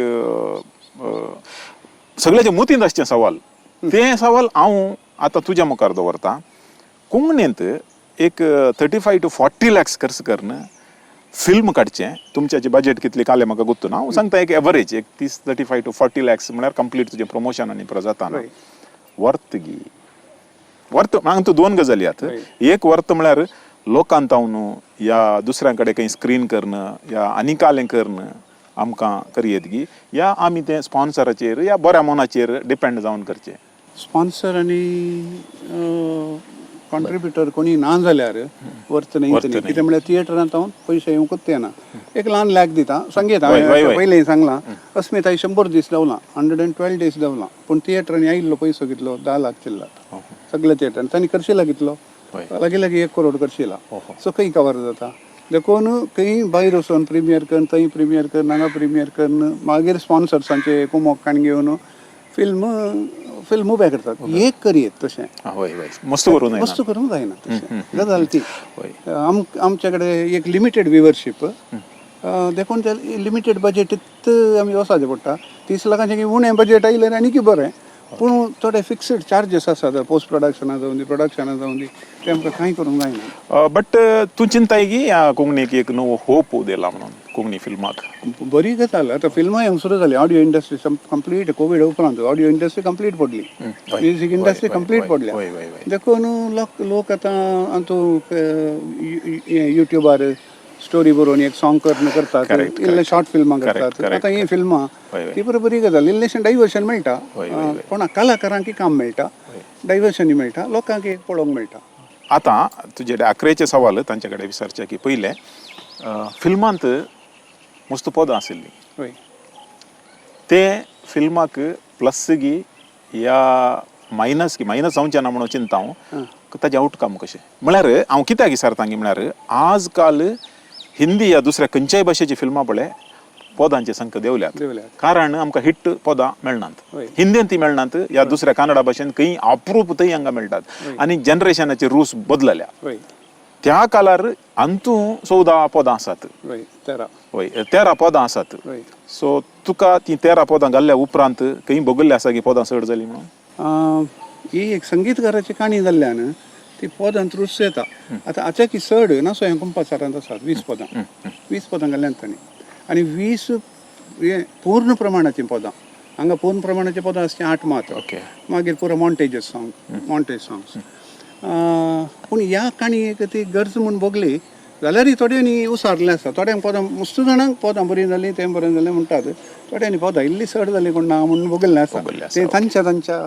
सगळ्याच्या मुतींत आसचें सवाल, तें सवाल हांव आतां तुज्या मुखार दवरता. कोंकणींत एक 35 to 40 lakhs खर्च करून फिल्म काडचें, तुमच्याची बजेट कितली कालें म्हाका गोत्तू ना, हांव सांगता एक एवरेज एक 30, 35 to 40 lakhs म्हळ्यार कंप्लीट तुजें प्रमोशन आनी पुरो जाता. वर्त गी वर्त? हांगा तूं दोन गजाली आहात. एक वर्त म्हळ्यार लोकांत न्हू या दुसऱ्यां कडेन खंय स्क्रीन करून या आनी कालें करून आमकां करयेत गी, या आमी तें स्पॉन्सराचेर या बऱ्या मनाचेर डिपेंड जावन करचें? स्पॉन्सर आनी कॉन्ट्रिब्युटर कोणी ना जाल्यार वर्त न्ही. वर्त न्ही. कितें म्हळ्यार थिएटरांत हांव पयशे येवंकूच येना. एक ल्हान लॅक दिता संगीत. वय, वय, हांवें वय. पयलीं सांगलां, अस्मिताय 100 दीस देंवलां, 112 days देंवलां, पूण थिएटरांनी आयिल्लो पयसो कितलो? 10 लाख चिल्ला सगल्या थिएटरान. तांणी खर्शिला कितलो? लागीं लागीं 1 करोड खर्शिला. सो खंय कवर जाता? देखून खंय भायर वचोन प्रिमियर करून, थंय प्रिमियर करून, हांगा प्रिमियर करून, मागीर स्पॉन्सर्सांचे कुमोक काण घेवन फिल्म फिल्म उबें करतात. एक करयेत तशें. वय वय, मस्त करूं जायना. वस्तू करूंक जायना तशें. गजाल ती आमचे कडेन एक लिमिटेड विवरशीप, देखून ते लिमिटेड बजेटीत आमी वचपाचें पडटा. 30 लाखांचें उणें बजेट आयलें आनीकय बरें, पूण थोडे फिक्सड चार्जीस आसात, पोस्ट प्रोडक्शना जावं दी, प्रोडक्शना जावं दी, ते आमकां कांय करूंक जायना. बट तूं चिंताय की ह्या कोंकणीक एक नवो होप दिला म्हणून, कोंकणी फिल्माक? बरी गजाल. आतां फिल्मां येवंक सुरू जाली. ऑडियो इंडस्ट्री कंप्लीट, कोवीड उपरांत ऑडियो इंडस्ट्री कंप्लीट पडली, म्युजीक इंडस्ट्री कंप्लीट पडल्या. वय, वय, वय. देखून लोक लोक आतां अंतू युट्युबार स्टोरी बरोवन एक सॉंग करून करतात, इल्ले शॉर्ट फिल्मां करतात. आतां ही फिल्मां वय, वय. ती बरी बरी गजाल. इल्लेशें डायवर्शन मेळटा. वय, वय, वय. कोणा कलाकारांक काम मेळटा, डायवर्शनूय मेळटा, लोकांक एक पळोवंक मेळटा. आतां तुजे आखरेचे सवाल तांचे कडेन विचारचें की पयलें, फिल्मांत मस्त पदां आशिल्लीं. ते फिल्माक प्लस गी या मायनस गी? मायनस जावचें ना म्हणून चिंता हांव. ताजें आवटकम कशें? म्हळ्यार हांव कित्याक विचारता गी, म्हळ्यार आज काल हिंदी या दुसऱ्या खंयच्याय भाशेची फिल्मां पळय, पदांचे संख्या देंवल्यात. देंवल्यात. कारण आमकां हिट पदां मेळनात. हिंदीन ती मेळनात या दुसऱ्या कानडा भाशेन खंय अप्रूप थंय हांगा मेळटात आनी जनरेशनाचे रूस बदलल्या. त्या काळार अंतू 14 पदां आसात. वय, 13. वय, 13 पदां आसात. सो तुका ती 13 पदां घाल्ल्या उपरांत खंय भोगल्लें आसा की पदां चड जालीं म्हणून? ही एक संगीतकाराची काणी जाल्ल्यान ती पदां रुच येता. आतां आतां चड ना, स्वयं कुंपासारांत आसात 20 पदां. 20 पदां घाल्ल्यात तांणी आनी 20 हे पूर्ण प्रमाणाचीं पदां. हांगा पूर्ण प्रमाणाचीं पदां आसचीं 8 मात. मागीर पुरो मॉन्टेजस सॉंग, मॉन्टेज सॉंग्स. पूण ह्या काणयेक ती गरज म्हूण भोगली जाल्यारय थोड्यांनी उसारलें आसा. थोड्यांक पदां, मस्त जाणांक पदां बरीं जालीं, तें बरें जालें म्हणटात. थोड्यांनी पदां इल्ली चड जाली कोण ना म्हूण भोगल्लें आसा. भोगल्लें आसा, तें तांच्या तांच्या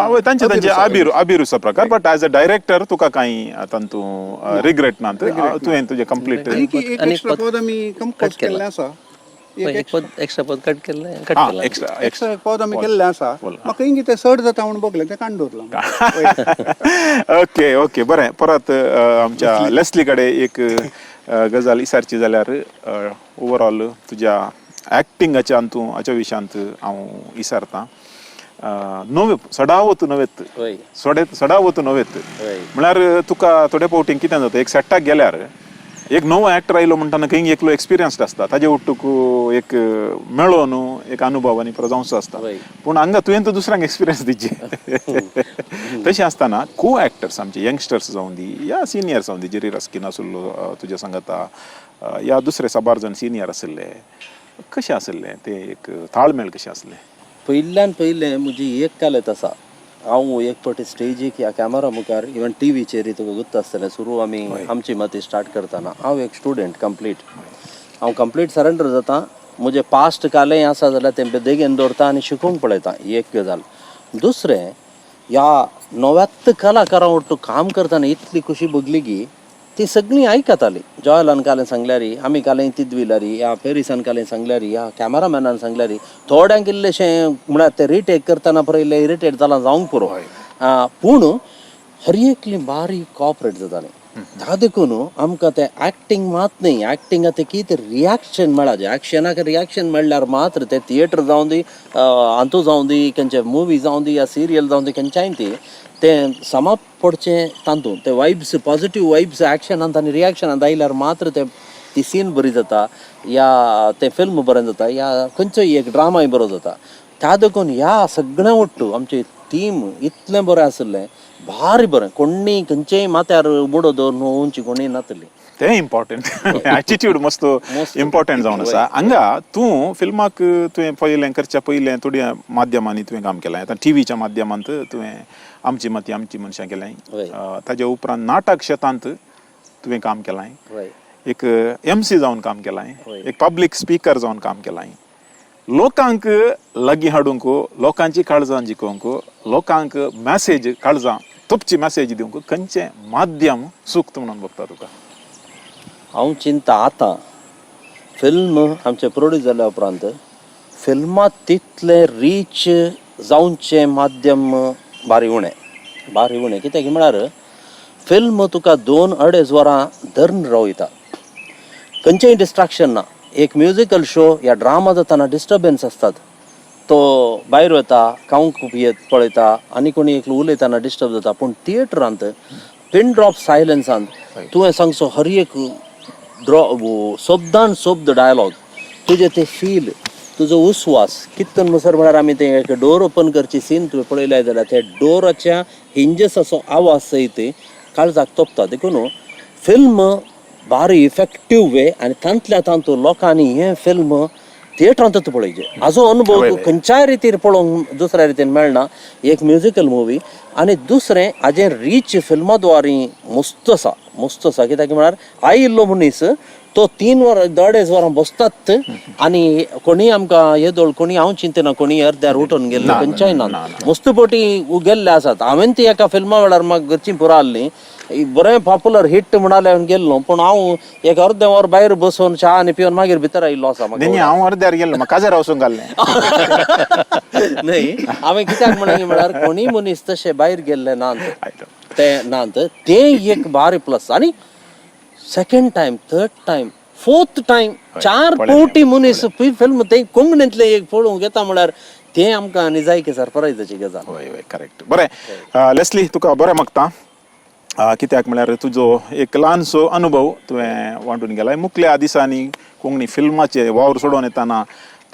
वय, तांचे तांचे अभिरुचा. अभिरुचा प्रकार. बट एज अ डायरेक्टर तुका कांय तातूंत रिग्रेट ना? तुवें तुजें कंप्लीट आनी की एक आनी एक्स्ट्रा पद पद आमी कंपोज cut केलां. केल्लें आसा. एक एक पद, एक्स्ट्रा पद कट केल्लें, कट केलां. एक्स्ट्रा एक्स्ट्रा एक पद आमी केल्लें आसा. बोल. म्हाका कितें चड जाता म्हूण भोगलें, तें काडून दवरलां. ओके ओके, बरें. परत आमच्या लेस्ली कडेन एक गजाल विचारची जाल्यार, ओवरऑल तुज्या ऍक्टिंगाच्या अंतू हाच्या विशयांत हांव विचारतां, नव्यो सडावत नवेत सडे सडावत नवेत म्हळ्यार तुका थोडे फावटी कितें जाता, एक सेटाक गेल्यार एक नवो एक्टर आयलो म्हणटना खंय एकलो एक्सपिरियन्स्ड आसता, ताजे ಒಟ್ಟುಕು एक मेळो न्हू, एक अनुभव आनी परत जावचो आसता. पूण हांगा तुवें तर दुसऱ्यांक एक्सपिरियन्स दिवचे. तशें आसतना को एक्टर्स आमचे यंगस्टर्स जावं दी या सिनियर्स जावं दी, जेरी रस्किन आसलो तुज्या सांगाता या दुसरे साबार जाण सिनियर आशिल्ले, कशें आशिल्लें ते एक ताळमेळ कशें आसलें? पयल्यान पयलें म्हजी एक कालेत आसा. हांव एक फावटी स्टेजीक ह्या कॅमेरा मुखार, इवन टिवीचेर तुका गुत्त आसतलें, सुरू आमी आमची माती स्टार्ट करतना हांव एक स्टुडंट कंप्लीट, हांव कंप्लीट सरेंडर जाता. म्हजें पास्ट कालें आसा जाल्यार तें बेगीन दवरता आनी शिकूंक पळयता. ही एक गजाल. दुसरें, ह्या 90 कलाकारां वट्टू काम करतना इतली खुशी भोगली की ती सगळीं आयकतालीं. जॉयलान कालें सांगल्यारी, आमी कालें तिद्विलारी, ह्या पेरिसान कालें सांगल्यारी, ह्या कॅमेरामॅनान सांगल्यारी, थोड्यांक इल्लेशें म्हळ्यार ते रिटेक करतना पळय इल्लें इरिटेट जालां जावंक पुरो, पूण हर एकली बारीक कॉपरेट जातालीं. ता देखून आमकां तें एक्टींग मात न्ही, एक्टिंग आतां की तें रिएक्शन मेळाचें. एक्शनाक रिएक्शन मेळ्ळ्यार मात्र तें थिएटर जावं दी, हातूं जावं दी, खंयचे मुवी जावं दी या सिरियल जावं दी, खंयच्याय ती तें समाप्त पडचें तातूंत ते वायब्स, पॉजिटीव वायब्स एक्शनांत आनी रिएक्शनांत आयल्यार मात्र तें ती सीन बरी जाता या तें फिल्म बरें जाता या खंयचोय एक ड्रामाय बरो जाता. त्या देखून ह्या सगळ्यां वट्टू आमचें टीम इतलें बरें आशिल्लें, भारी बरें. कोणी खंयचेय माथ्यार बुडो दवरून उंची कोणी नातली. तें इम्पॉर्टंट, एटिट्यूड मस्त इम्पॉर्टंट जावन आसा. हांगा तूं फिल्माक तुवें पयलें करच्या पयलें थोड्या माध्यमांनी तुवें काम केलें. आतां टिवीच्या माध्यमांत तुवें आमची माती आमची मनशां केलें. ताजे उपरांत नाटक क्षेत्रांत तुवें काम केलां, एक एमसी जावन काम केलां, एक पब्लीक स्पीकर जावन काम केलां. लोकांक लागीं हाडूंक, लोकांची काळजां जिखोवंक, लोकांक मॅसेज, काळजां तोपची मॅसेज दिवंक खंयचें माध्यम सूक्त म्हणून बघता तुका? हांव चिंता आतां फिल्म आमचें प्रोड्यूस जाल्या उपरांत फिल्मां तितलें रीच जावचें माध्यम भारी उणें, भारी उणें. कित्याक म्हळ्यार फिल्म तुका 2-2.5 वरां धरून रावयता, खंयचेंय डिस्ट्राक्शन ना. एक म्युजिकल शो या ड्रामा जाताना डिस्टर्बन्स आसतात, तो भायर वता, खावंक पियेत पळयता आनी कोणी एकलो उलयतना डिस्टर्ब जाता. पूण थिएटरांत पिन ड्रॉप सायलन्सांत तुवें सांगचो हर एक ड्रॉ शब्दान शब्द डायलॉग, तुजें ते फील, तुजो उस्वास कितून मुसर म्हळ्यार आमी तें एक डोर ओपन करची सीन तुवें पळयलें जाल्यार त्या डोराच्या हिंजसाचो आवाज सयत काळजाक तोपता. देखून फिल्म भारी इफेक्टीव वे आनी तांतल्या तातूंत लोकांनी हें फिल्म थिएटरांतूच पळयचें. हाजो अनुभव खंयच्याय रितीर पळोवंक दुसऱ्या रितीन मेळना. एक म्युजिकल मुवी आनी दुसरें हाजें रीच फिल्मा द्वारी मस्त आसा, मस्त आसा. कित्याक म्हळ्यार आयिल्लो मनीस तो 3 वरां 2.5 वरां बसतात आनी कोणीय आमकां येदोळ कोणी हांव चिंतना कोणी अर्द्यार उठून गेल्ले खंयच्याय ना, मस्त पटी गेल्ले आसात. हांवें ती एका फिल्मा वेळार म्हाका घरचीं पुरो आहलीं, बरें पॉपुलर हिट म्हणाले हांवें गेल्लो, पूण हांव एक अर्दें वर भायर बसून च्या आनी पिवन मागीर भितर आयिल्लो आसा. न्ही, हांव अर्द्यार गेल्लो, म्हाका काजार वचूंक घाल्लें. न्ही, हांवें कित्याक म्हणलें म्हळ्यार कोणीय मनीस तशे भायर गेल्ले नात, ते नात, तें एक भारी प्लस. आनी second time, third time, fourth time 4 कोटी मनीस फिल्म ते कोंकणींतलें एक पळोवंक येता म्हळ्यार तें आमकां आनी जाय की सरप्रायजाची गजाल. हय हय, करेक्ट. बरें लेस्ली, तुका बरें मागता, कित्याक म्हळ्यार तुजो एक ल्हानसो अनुभव तुवें वांटून गेला. मुखल्या दिसांनी कोंकणी फिल्माचे वावर सोडोवन येताना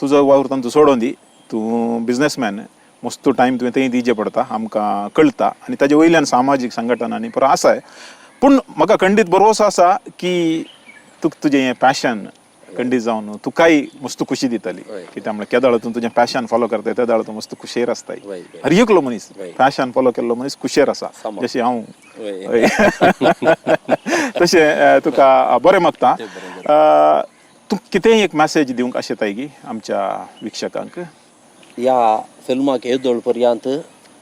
तुजो वावर तांचो सोडोवन दी, तूं बिजनेसमॅन, मस्त टायम तुवें थंय दिवचें पडटा आमकां कळटा, आनी ताजे वयल्यान सामाजीक संघटनांनी पुरो आसाय. पूण म्हाका खंडीत भरवसो आसा की तुका तुजें हें पॅशन खंडीत जावन तुकाय मस्त खुशी दितली. कित्याक म्हळ्यार केदळ तूं तुजें पॅशन फॉलो करताय तेदळ तूं मस्त खुशेर आसताय. हर एकलो मनीस पॅशन फॉलो केल्लो मनीस खुशेर आसा, जशें हांव तशें तुका बरें मागता. तूं कितेंय एक मॅसेज दिवंक आशेताय की आमच्या वीक्षकांक? ह्या फिल्माक येदोळ पर्यंत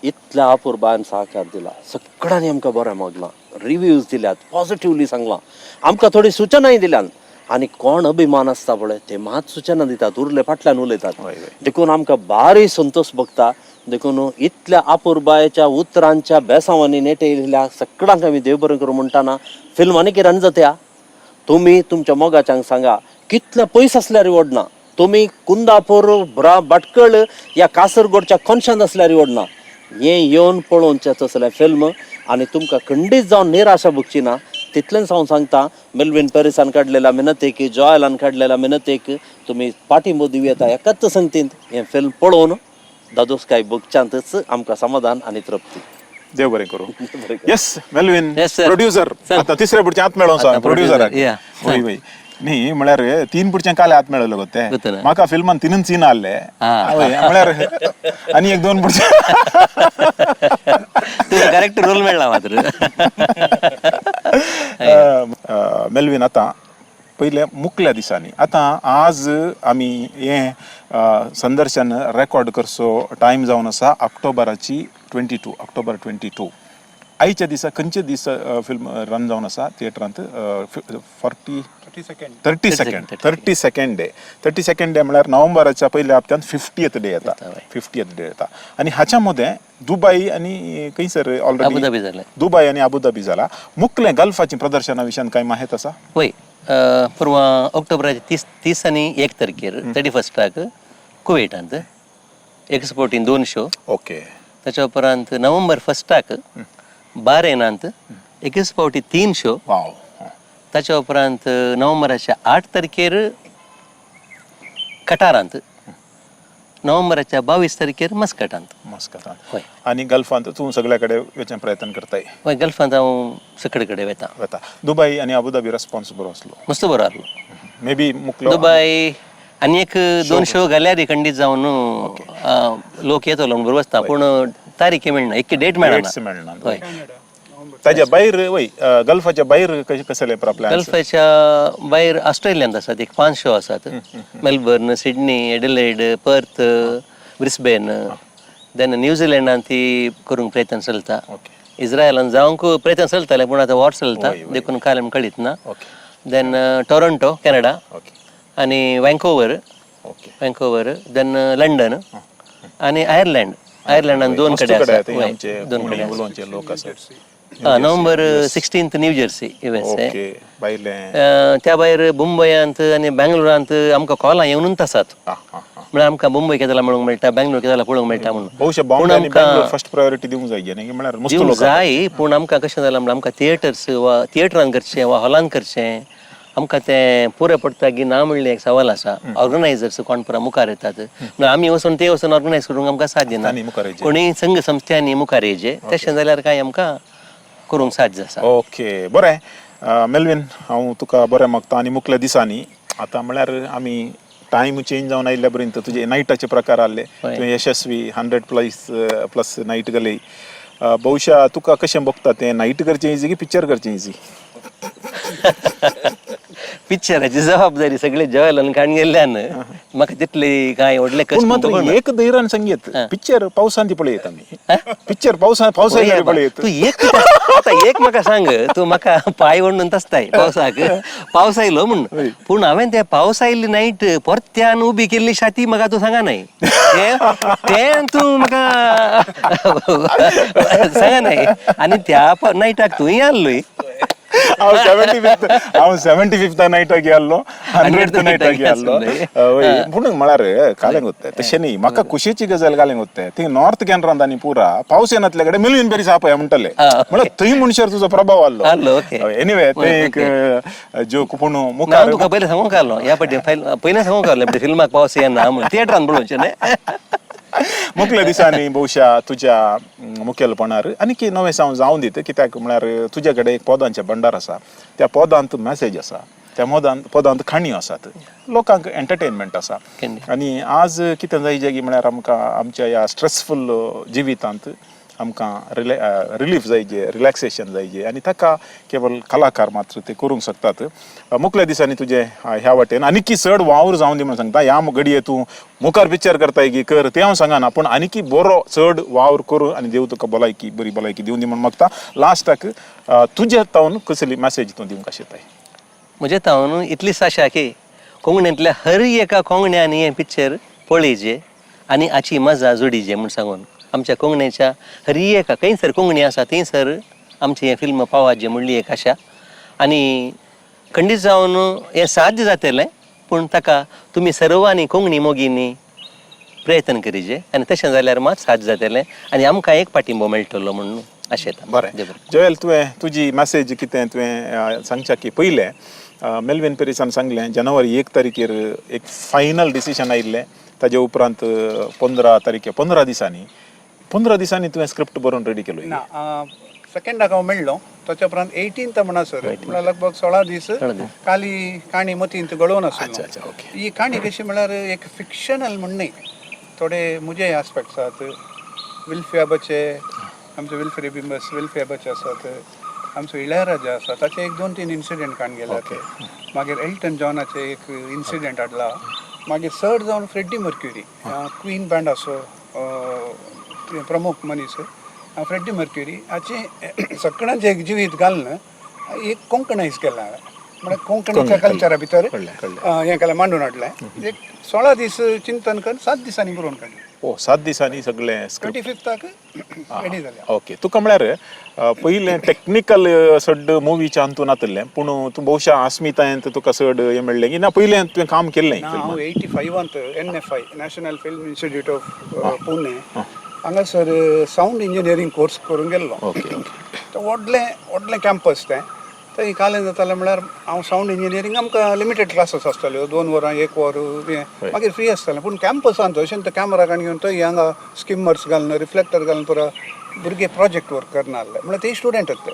इतल्या अपुरबायन सहकार दिला, सगळ्यांनी आमकां बरें मागलां, रिव्यूज दिल्यात, पॉजिटिवली सांगलां, आमकां थोडी सुचनाय दिल्यात. आनी कोण अभिमान आसता पळय ते मात सुचना दितात, उरले फाटल्यान उलयतात. देखून आमकां भारी संतोश भोगता. देखून इतल्या अपुरबायेच्या उतरांच्या बेसांवांनी नेटयल्ल्या सगळ्यांक आमी देव बरें करूं म्हणटाना फिल्म आनी कितें जात्या तुमी तुमच्या मोगाच्यांक सांगा, कितल्या पयस आसल्यार वडना, तुमी कुंदापूर भटकळ या कासरगोडच्या कोनशांत आसल्यार वडना, हें येवन पळोवचें तसलें फिल्म आनी तुमकां खंडीत जावन निराशा भोगची ना. तितलेंच हांव सांगता. मेल्विन पेरिसान काडलेला मिनतेक, जॉयलान काडलेला मिनतेक तुमी पाठिंबो दिवं येता. एकाच संगतींत हें फिल्म पळोवन दादोसकाय भोगच्यांतच आमकां समाधान आनी तृप्ती. देव बरें करूं. Yes Melvin, yes sir. Producer. आतां तिसऱ्या पुढच्या हात मेळोन प्रोड्युसराक. वय वय, न्ही म्हळ्यार 3 पुढच्या काले हात मेळलो गो ते म्हाका फिल्मान 3 सीन आहले म्हळ्यार आनी एक 2 पुढच्या तुका करेक्ट रोल मेळ्ळा मात्र. मेल्विन, आतां पयले मुकल्या दिसांनी. आतां आज आमी हें संदर्शन रेकॉर्ड करचो टायम जावन आसा ऑक्टोबराची 22, ऑक्टोबर 22. आयच्या दिसा खंयचे दीस फिल्म रन जावन आसा थिएटरांत? 40 32nd. 32nd, 32nd day. 32nd day म्हळ्यार नोव्हेंबराच्या पयल्या हप्त्यांत 50th day येता. 50th day येता आनी हाच्या मदें दुबय आनी खंयसर ऑलरेडी अबुधाबी जालें. दुबय आनी अबुधाबी जाला. मुकलें गल्फाचें प्रदर्शना विशयान कांय माहित आसा? वय, परवां ऑक्टोबराच्या 30 आनी 1 तारखेर, 31स्टाक कुवेटांत एक्सपोर्टीन 2 शो. ताच्या उपरांत नोव्हेंबर 1स्टाक बारेनांत एकच फावटी 3 शो. ताच्या उपरांत नोव्हेंबराच्या 8 तारखेर कटारांत, नोव्हेंबराच्या 22 तारखेर मस्कटांत. मस्कटांत. हय. आनी गल्फांत तूं सगळ्या कडेन वचून प्रयत्न करताय? हय, गल्फांत हांव सगळे कडेन वता. वता. दुबय आनी अबुधाबी रेस्पॉन्स बरो आसलो? मस्त बरो आसलो. मे बी मुकलो दुबय आनी एक 2 शो घाल्यार खंडीत जावन लोक येतलो म्हणून बरोबर आसता, पूण तारीख मेळना, एक डेट मेळना. Dates मेळना. हय. ताच्या भायर वय, गल्फाच्या भायर कशें कसले प्लॅन्स? गल्फाच्या भायर ऑस्ट्रेलियांत आसात एक 5 शो आसात. Melbourne, Sydney, Adelaide, Perth, Brisbane. Then न्यूझिलंडांत ती करूंक प्रयत्न चलता. इस्रायलान जावंक प्रयत्न चलताले, पूण आतां वॉर चलता देखून काल आमकां कळीत ना. Then Toronto, Canada आनी वँकोवर. वँकोवर, then London आनी आयर्लंड. आयर्लंडान 2 मस्त कडेन कडेन आसा. थंय वय, आमचे 2 कोंकणी कडेन आसा. उलोवचे लोक आसात. नोव्हेंबर 16 न्यू जर्सी, USA. भायले. त्या भायर मुंबयांत आनी बेंगलोरांत आमकां कॉलां येवनूच आसात. आं, आं, आं. म्हळ्यार आमकां मुंबय केदला मेळूंक मेळटा, बेंगलोर केदला पळोवंक मेळटा म्हणून. बहुशा पूण बॉम्बे आनी आमकां बेंगलोर फर्स्ट प्रायोरिटी दिवंक जाय न्ही, म्हळ्यार मस्त दिवंक लोक जाय, पूण आमकां कशें जालां म्हळ्यार आमकां थिएटर्स वा थिएटरान करचें वा हॉलान करचें, आमकां तें पुरें पडटा की ना म्हणलें एक सवाल आसा. ऑर्गनायजर्स कोण पुरा मुखार येतात, म्हळ्यार आमी वचून ते वचून ऑर्गनायज करूंक आमकां साध्य ना. तांणी मुखार येवचें. कोणीय संघ संस्थांनी मुखार येवचें, तशें जाल्यार कांय आमकां करूंक साध्य आसा. ओके, बरें. मेलवीन, हांव तुका बरें मागता आनी मुखल्या दिसांनी आतां म्हळ्यार आमी टायम चेंज जावन आयिल्ल्या पर्यंत तुजे नायटाचे प्रकार आहले. तुवें यशस्वी 100 प्लस नायट गेले. बहुशा तुका कशें भोगता तें, नायट करचें इजी की पिक्चर करचें इजी? पिक्चराची जबाबदारी सगळे जेवायला काडून गेल्ल्यान म्हाका तितली कांय व्हडले पूण कश्ट मात्र भोगना. एक धैर्यान संगीत पिक्चर पावसान ती पळयत आमी, पिक्चर पावसान पावसा ओय बाबा, पळयत. तूं एक कित्याक- आतां एक म्हाका सांग, तूं म्हाका पांय ओडून तसताय पावसाक, पावस आयलो म्हूण, पूण हांवें ते पावस आयिल्ली नायट परत्यान उबी केल्ली शाती म्हाका तूं सांगा न्हय, तें तूं म्हाका सांगा न्हय. आनी त्या नायटाक तूंय आहलोय. हांव 75th, हांव 75th नायटाक गेल्लो, 100th नायटाक गेल्लो. वय, पूण म्हळ्यार कालें गोत्ते तशें न्ही, म्हाका खुशेची गजाल कालें गोत्ते, थंय नॉर्थ कॅनरांत आनी पुरा पावस येनातले कडेन मेलवीन पेरीस आपय म्हणटले, म्हळ्यार थंय मनशार तुजो प्रभाव आहलो, आहलो. ओके. एनिवे ते एक जोक, पूण ना, मुखार तुका पयलें सांगूंक आहलो, ह्या फावटी पयलें सांगूंक आहलें फिल्माक पावस येना म्हूण, थिएटरान पळोवचें न्हय. मुखल्या दिसांनी बहुशा तुज्या मुखेलपणार आनी नवें सावन जावन दित, कित्याक म्हळ्यार तुज्या कडेन एक पदांचें भंडार आसा, त्या पदांत मॅसेज आसा, त्या पदांत काणयो आसात, लोकांक एंटरटेनमेंट आसा. आनी आज कितें जाय की म्हळ्यार आमकां आमच्या ह्या स्ट्रेसफूल जिवितांत आमकां रिलीफ जायजे, रिलॅक्सेशन जायजे, आनी ताका केवल कलाकार मात्र ते करूंक शकतात. मुखल्या दिसांनी तुजें ह्या वाटेन आनीकी चड वावर जावन दी म्हणून सांगता. ह्या घडये तूं मुखार पिक्चर करताय की कर तें हांव सांगना, पूण आनीकी बरो चड वावर करूं आनी देव तुका भलायकी, बरी भलायकी दिवन दी म्हणून मागता. लास्टाक तुज्या तावन कसली मॅसेज तूं दिवंक आशिताय? म्हजे तावन इतलीच आशा की कोंकणींतल्या हर एका कोंकण्यानी हें पिक्चर पळयचें आनी हाची मजा जोडीचे म्हूण सांगून आमच्या कोंकणीच्या हर एका खंयसर कोंकणी आसा थंयसर आमचें हें फिल्म पावाचें म्हणली एक आशा. आनी खंडीत जावन हें साध्य जातलें, पूण ताका तुमी सर्वांनी कोंकणी मोगींनी प्रयत्न करीचे आनी तशें जाल्यार मात साध्य जातलें आनी आमकां एक पाठिंबो मेळटलो म्हणून आशेता. बरें जोएल, तुवें तुजी मॅसेज कितें तुवें सांगच्या की पयलें मेलवीन पेरिसान सांगलें जानेवारी 1 तारखेर एक फायनल डिसिजन आयिल्लें, ताजे उपरांत 15 तारखे 15 दिसांनी 15 दिसांनी तुवें स्क्रिप्ट बरोवन रेडी केलो? ना, सेकंडाक हांव मेळ्ळो, ताच्या उपरांत 18th म्हणसर म्हळ्यार लगभग 16 दीस काली काणी मतींत गळोवन आसलो. ही काणी कशी म्हळ्यार एक फिक्शनल म्हण न्ही, थोडे म्हजे आस्पेक्ट्स आसात, विल्फियाबाचे, आमचे विल्फ्री बिंबस विल्फियाबाचे आसात, आमचो इळयाराजा आसा ताचे एक दोन तीन इन्सिडंट काडून गेले ते. मागीर एल्टन जॉनाचे एक इन्सिडंट हाडला. मागीर चड जावन फ्रेड्डी मर्क्युरी, क्वीन बँडाचो प्रमुख मनीस फ्रेड्डी मर्क्युरी हाचे सगळ्यांचें एक जिवीत घालून एक कोंकणायज केलां हांवें. म्हळ्यार कोंकणीच्या कल्चरा भितर कळ्ळें, कळ्ळें. हें केलें, मांडून हाडलें. एक 16 दीस चिंतन करून 7 दिसांनी बरोवन काडलें. ओ, 7 दिसांनी सगळें स्क्रिप्ट 25 रेडी जालें. ओके, तुका म्हळ्यार पयलें टॅक्निकल चड मुवीच्या अंतू नातलें, पूण तूं बहुशा अस्मितायेंत तुका चड हें मेळ्ळें की ना? पयलें तुवें काम केल्लें? ना, हांव 85त NFI, National Film Institute of Pune, हांगासर सावंड इंजिनियरींग कोर्स करूंक गेल्लो. ओके ओके तें व्हडलें व्हडलें कॅम्पस तें. थंय कालें जातालें म्हळ्यार हांव सावंड इंजिनियरींग आमकां लिमिटेड क्लासीस आसताल्यो, 2 वरां, 1 वर हें, मागीर फ्री आसतालें. पूण कॅम्पसांत अशें तें कॅमरा काण घेवन थंय हांगा स्किमर्स घालून, रिफ्लेक्टर घालून पुरो भुरगे प्रोजेक्ट वर्क करना आसले. म्हळ्यार ते स्टुडंट ते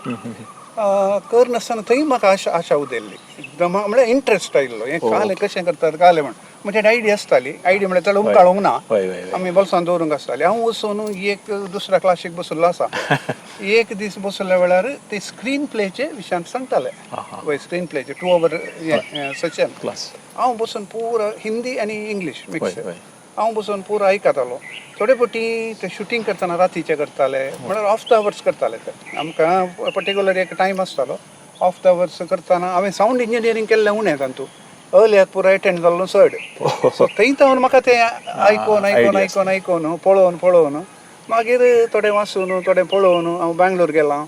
करनासतना थंय म्हाका आशा आशा उदेल्ली एकदम, म्हळ्यार इंट्रस्ट आयिल्लो, हें कालें कशें करतात कालें म्हण. म्हजे आयडिया आसताली, आयडिया म्हळ्यार चड उमकाळूंक ना, हय हय हय आमी बोल्सान दवरूंक आसताली. हांव वचून एक दुसऱ्या क्लासीक बशिल्लो आसा. एक दीस बशिल्ल्या वेळार ते स्क्रीन प्लेचे विशयांत सांगताले, वय, स्क्रीन प्लेचे 2 our session. Class. हांव बसून पुरो, हिंदी आनी इंग्लीश मिक्स, हय, हय. हांव बसून पुरो आयकतालो. थोडे फावटी ते शुटींग करतना रातीचे करताले, म्हळ्यार ऑफ the hours करताले ते. आमकां पर्टिक्युलर एक टायम आसतालो. ऑफ the hours करतना हांवें सावंड इंजिनियरींग केल्लें उणें, तातूंत अर्ल्याक पुरो एटेंड जाल्लो चड. सो थंय तावन म्हाका तें आयकोन आयकोन idea. आयकोन आयकोन, पळोवन पळोवन, मागीर थोडें वाचून, थोडें पळोवन, हांव बँगलोर गेलां.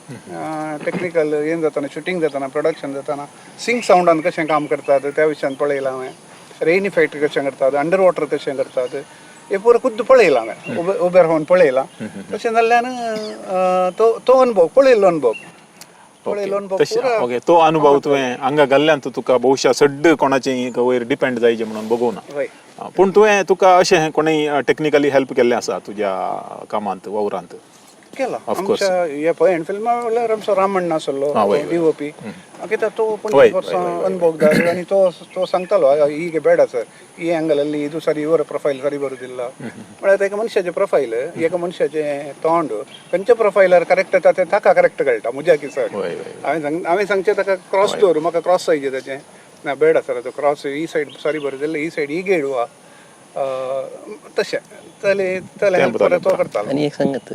टॅक्निकल हें जातना, शुटींग जातना, प्रोडक्शन जातना सिंक सावंडान कशें काम करतात त्या विशयान पळयलां हांवें. रेन इफेक्ट कशें करतात, अंडर वॉटर कशें करतात, हें पुरो खुद्द पळयलां हांवें, उबे उबे रावन पळयलां. तशें जाल्ल्यान तो तो अनुभव पळयल्लो, अनुभव पळयल्लो, अनुभव तशें पुरो. ओके, तो अनुभव तुवें हांगा घाल्ल्यान तुका बहुशा सड्ड कोणाचें वयर डिपेंड जायचे म्हणून बघूना. वय. पूण तुवें तुका अशें कोणें टॅक्निकली हेल्प केल्लें आसा तुज्या कामांत, वावरांत? केला. Of course. आमच्या हे पळय फिल्मा म्हणल्यार आमचो रामण्णा आसलो. हा, वय, वय. डीओपी, कित्याक तो वय, 25 वर्सां वय, वय, वय. ಅನುಭವದಾರ आनी तो तो सांगतालो, ಹೀಗೆ ಬೇಡ ಸರ್, ಈ ಆಂಗಲ್ ಅಲ್ಲಿ ಇದು ಸರಿ, ಇವರ ಪ್ರೊಫೈಲ್ ಸರಿ ಬರುದಿಲ್ಲ. म्हळ्यार एका मनशाचें प्रोफायल, एका मनशाचें तोंड खंयच्या प्रोफायलार करेक्ट येता तें ताका करेक्ट कळटा, म्हज्या की सर. वय, वय. हांवें सांग, हांवें सांगचें ताका क्रॉस दवर, म्हाका क्रॉस जायचे ताचें. ना, ಬೇಡ ಸರ್, ಅದು ಕ್ರಾಸ್ ಈ ಸೈಡ್ ಸರಿ ಬರುದಿಲ್ಲ, ಈ ಸೈಡ್ ಹೀಗೆ ಇಡುವ, तशें तले तले तें हेल्प तो करतालो. आनी एक सांगत,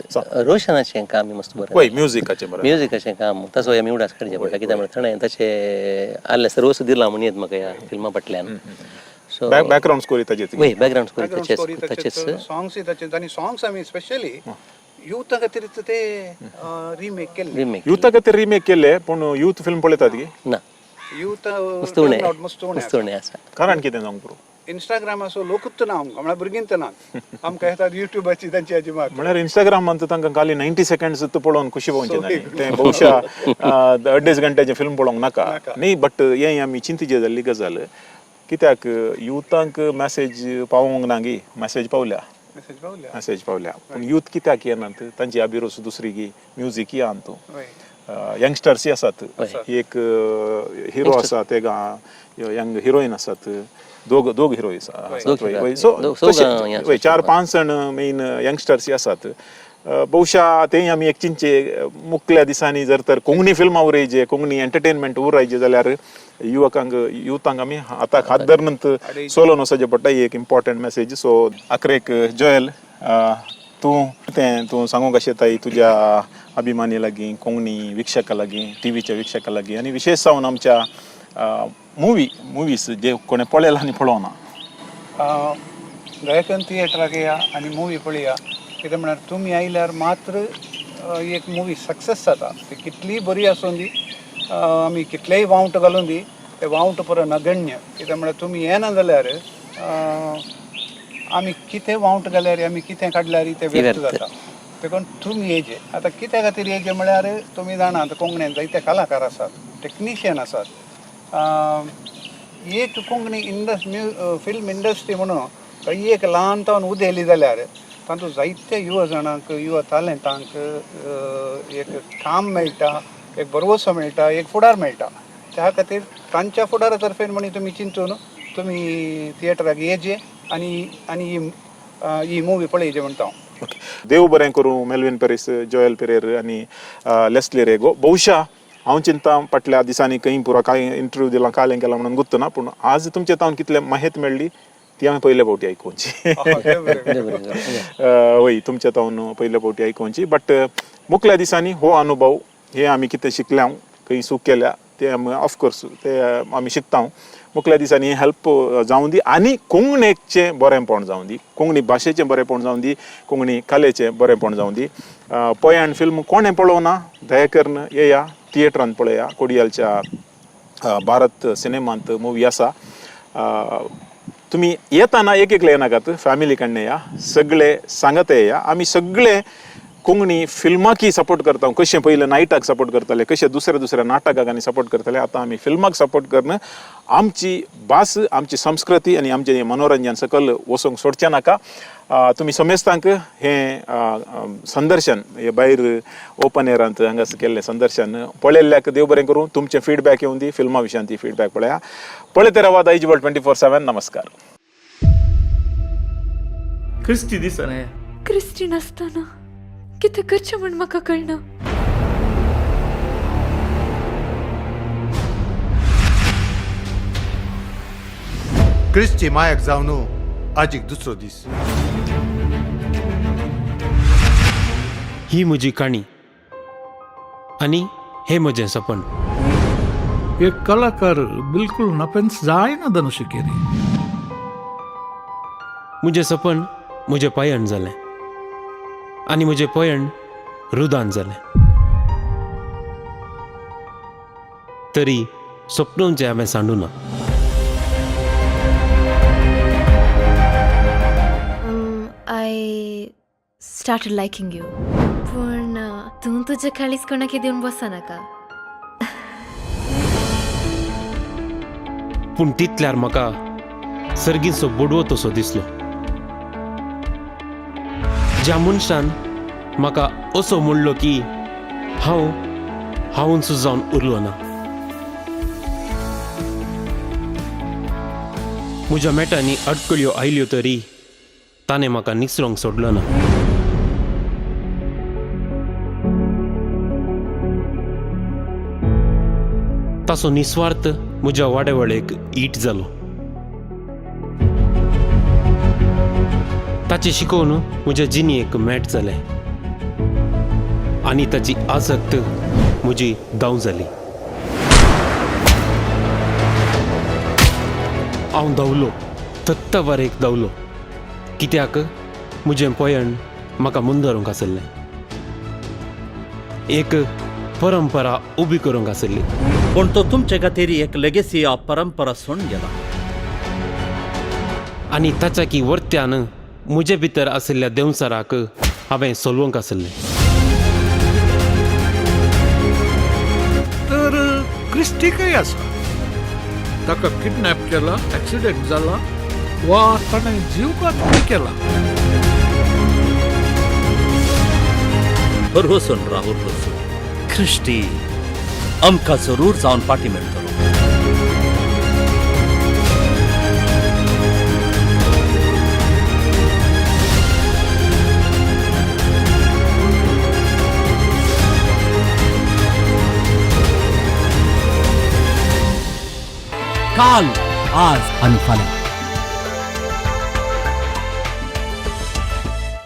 रोशनाचें काम मस्त बरें. वय, म्युजिकाचें बरें. म्युजिकाचें काम तसो आमी उडास काडचें पडटा, कित्याक म्हळ्यार थोडें तशें आसलें सर्वस्व दिलां म्हणून येत म्हाका ह्या फिल्मा फाटल्यान. सो बॅकग्रावंड स्कोरी ताजेच? वय, बॅकग्रावंड स्कोर बॅकग्रावंड तशेंच. स्टोरी. तशेंच. तशेंच, सॉंग्सय तशेंच. आनी सॉंग्स आमी स्पेशली युथा खातीर ते रिमेक केल्ले. रिमेक. युथा खातीर रिमेक केल्ले, पूण युथ फिल्म पळयतात की? ना. युथ मस्त उणें. मस्त उणें. मस्त उणें आसा. कारण कितें जावंक पुरो? इंस्टाग्रामाचो लोकूच ना आमकां, म्हळ्यार भुरगींच ना आमकां. येतात युट्यूबाची तांची हाजी मात. म्हळ्यार इंस्टाग्रामान तांकां खाली 90 सेकंड्स पळोवन खुशी पावची ना ते बहुशा अड्डेच घंट्याचें फिल्म पळोवंक नाका. नाका. न्ही, बट हें आमी चिंतचे जाल्ली गजाल, कित्याक युथांक मॅसेज पावोवंक ना गी? मॅसेज पावल्या. मेसेज पावल्या. मॅसेज पावल्या, पूण युथ कित्याक येनात? तांची अभिरूच दुसरी गी, म्युजीक या तूं. वय. यंगस्टर्सय आसात. एक हिरो आसा, तेगा यंग हिरोईन आसात, दोग दोग हिरो आसात. दोग वय, hero. वय. सो चौगां हें आसा. वय, चार पांच जाण मेन यंगस्टर्स आसात. बहुशा तें आमी एक चिंचे, मुखल्या दिसांनी जर तर कोंकणी फिल्मां उरयचे, कोंकणी एंटरटेनमेंट उरायचे जाल्यार युवकांक, युथांक आमी हाताक हात धरून सोलोन वचचें पडटा. ही एक इम्पॉर्टंट मॅसेज. सो आखरेक जोयल, तूं तें तूं सांगूंक कशें येताय तुज्या अभिमानी लागीं, कोंकणी वीक्षका लागीं, टिवीच्या वीक्षका लागीं, आनी विशेश जावन आमच्या मुवीस जे कोणें पळयलां आनी पळोवना? दयाकन थिएटराक येया आनी मुवी पळया. कितें म्हळ्यार तुमी आयल्यार मात्र एक मुवी सक्सेस जाता. ती कितलीय बरी आसूं दी, आमी कितलेय वावंट घालूं दी, ते वावंट पुरो नगण्य. कितें म्हळ्यार तुमी येना जाल्यार आमी कितें वावंट घाल्यार, आमी कितें काडल्यार तें व्यर्थ व्यर्थ. जाता. देखून तुमी येयचे. आतां कित्या खातीर येयचें म्हळ्यार तुमी जाणा, आतां कोंकणीन जायते कलाकार आसात, टॅक्निशियन आसात. एक कोंकणी इंडस फिल्म इंडस्ट्री म्हणून खंय एक ल्हान तावन उदेली जाल्यार तातूंत जायते युवा जाणांक, युवा तालेंतांक एक काम मेळटा, एक भरवसो मेळटा, एक फुडार मेळटा. त्या खातीर तांच्या फुडारा तर्फेन म्हणी तुमी चिंतून तुमी थिएटराक येचे आनी आनी ही ही मुवी पळयची म्हणटा हांव. ओके, देव बरें करूं मेल्विन पेरीस, जोयल पेरेर आनी लेस्ली रेगो. बहुशा हांव चिंता फाटल्या दिसांनी खंय पुरो कांय इंटरव्यू दिला कालें केला म्हणून गुत्त ना, पूण आज तुमचे तावन कितले माहिती मेळ्ळी ती हांवें पयले फावटी आयकुची. वय तुमच्या तावन पयले फावटी आयकुची. बट मुखल्या दिसांनी हो अनुभव हे आमी कितें शिकल्या, खंय चूक केल्या ते आमी ऑफकोर्स ते आमी शिकता. मुखल्या दिसांनी हेल्प जावं दी आनी कोंकणीचें बरेंपण जावं दी, कोंकणी भाशेचें बरेंपण जावं दी, कोंकणी कलेचें बरेंपण जावं दी. पयाण फिल्म कोणें पळोवना दया करून येया थिएटरान पळया. कोडियालच्या भारत सिनेमांत मुवी आसा. तुमी येताना एक एकले येनाकात, फॅमिली कडन येया, सगळे सांगत येया. आमी सगळे कोंकणी फिल्माकय सपोर्ट करता. कशें पयलें नायटाक सपोर्ट करताले, कशें दुसऱ्या दुसऱ्या नाटकाक आनी सपोर्ट करताले, आतां आमी फिल्माक सपोर्ट करून आमची भास, आमची संस्कृती आनी आमचें मनोरंजन सकल वचूंक सोडचें नाका. तुमी समेस्तांक हें संदर्शन हे भायर ओपन एरांत हांगासर केल्लें संदर्शन पळयल्ल्याक देव बरें करूं. तुमचें फिडबॅक येवन दी, फिल्मा विशयान ती फिडबॅक पळया. पळयत रावात आयज वर्ल्ड 24/7. नमस्कार. क्रिस्टी दिसना. क्रिस्टी नासतना कितें करचें म्हूण म्हाका कळना. क्रिस्टी मायक जावन आजीक दुसरो दीस. ही म्हजी काणी आनी हें म्हजें सपन. एक कलाकार बिलकुल नपेंस जायना धनुशिकेरी. म्हजें सपन म्हजें पयण जालें आनी म्हजें पयण रुदान जालें. तरी सपनूचें हांवें सांडूं ना. I started liking you, पूण तूं तुजें काळीज कोणाक दिवन बसनाका. पूण तितल्यार म्हाका सर्गीचो बोडवो तसो दिसलो, ज्या मनशान म्हाका असो म्हणलो की हांव हांवूच जावन उरलो ना. म्हज्या मेटांनी अडकळ्यो आयल्यो तरी ताणें म्हाका निसरोंक सोडलो ना. ताचो निस्वार्थ म्हज्या वाडेवळेक ईट जालो. ताचें शिकोवन म्हज्या जिणेक मेट जालें आनी ताची आसक्त म्हजी धांव जाली. हांव धांवलो, तत्तवारेक धांवलो, कित्याक म्हजें पयण म्हाका मुंदरूंक आशिल्लें, एक परंपरा उबी करूंक आशिल्ली. पूण तो तुमचे खातीर एक लेगेसी परंपरा सोडून गेला. आनी ताच्या की वर्त्यान म्हजे भितर आशिल्ल्या देंवचाराक हांवें सोलवंक आशिल्लें. तर क्रिस्टीकय आसा, ताका किडनॅप केला, एक्सिडेंट जाला वा ताणें जीवघात केला. भरवसून राहुल रसूल क्रिस्टी आमकां जरूर जावन पाटी मेळटलो. काल, आज आनी फाल्यां.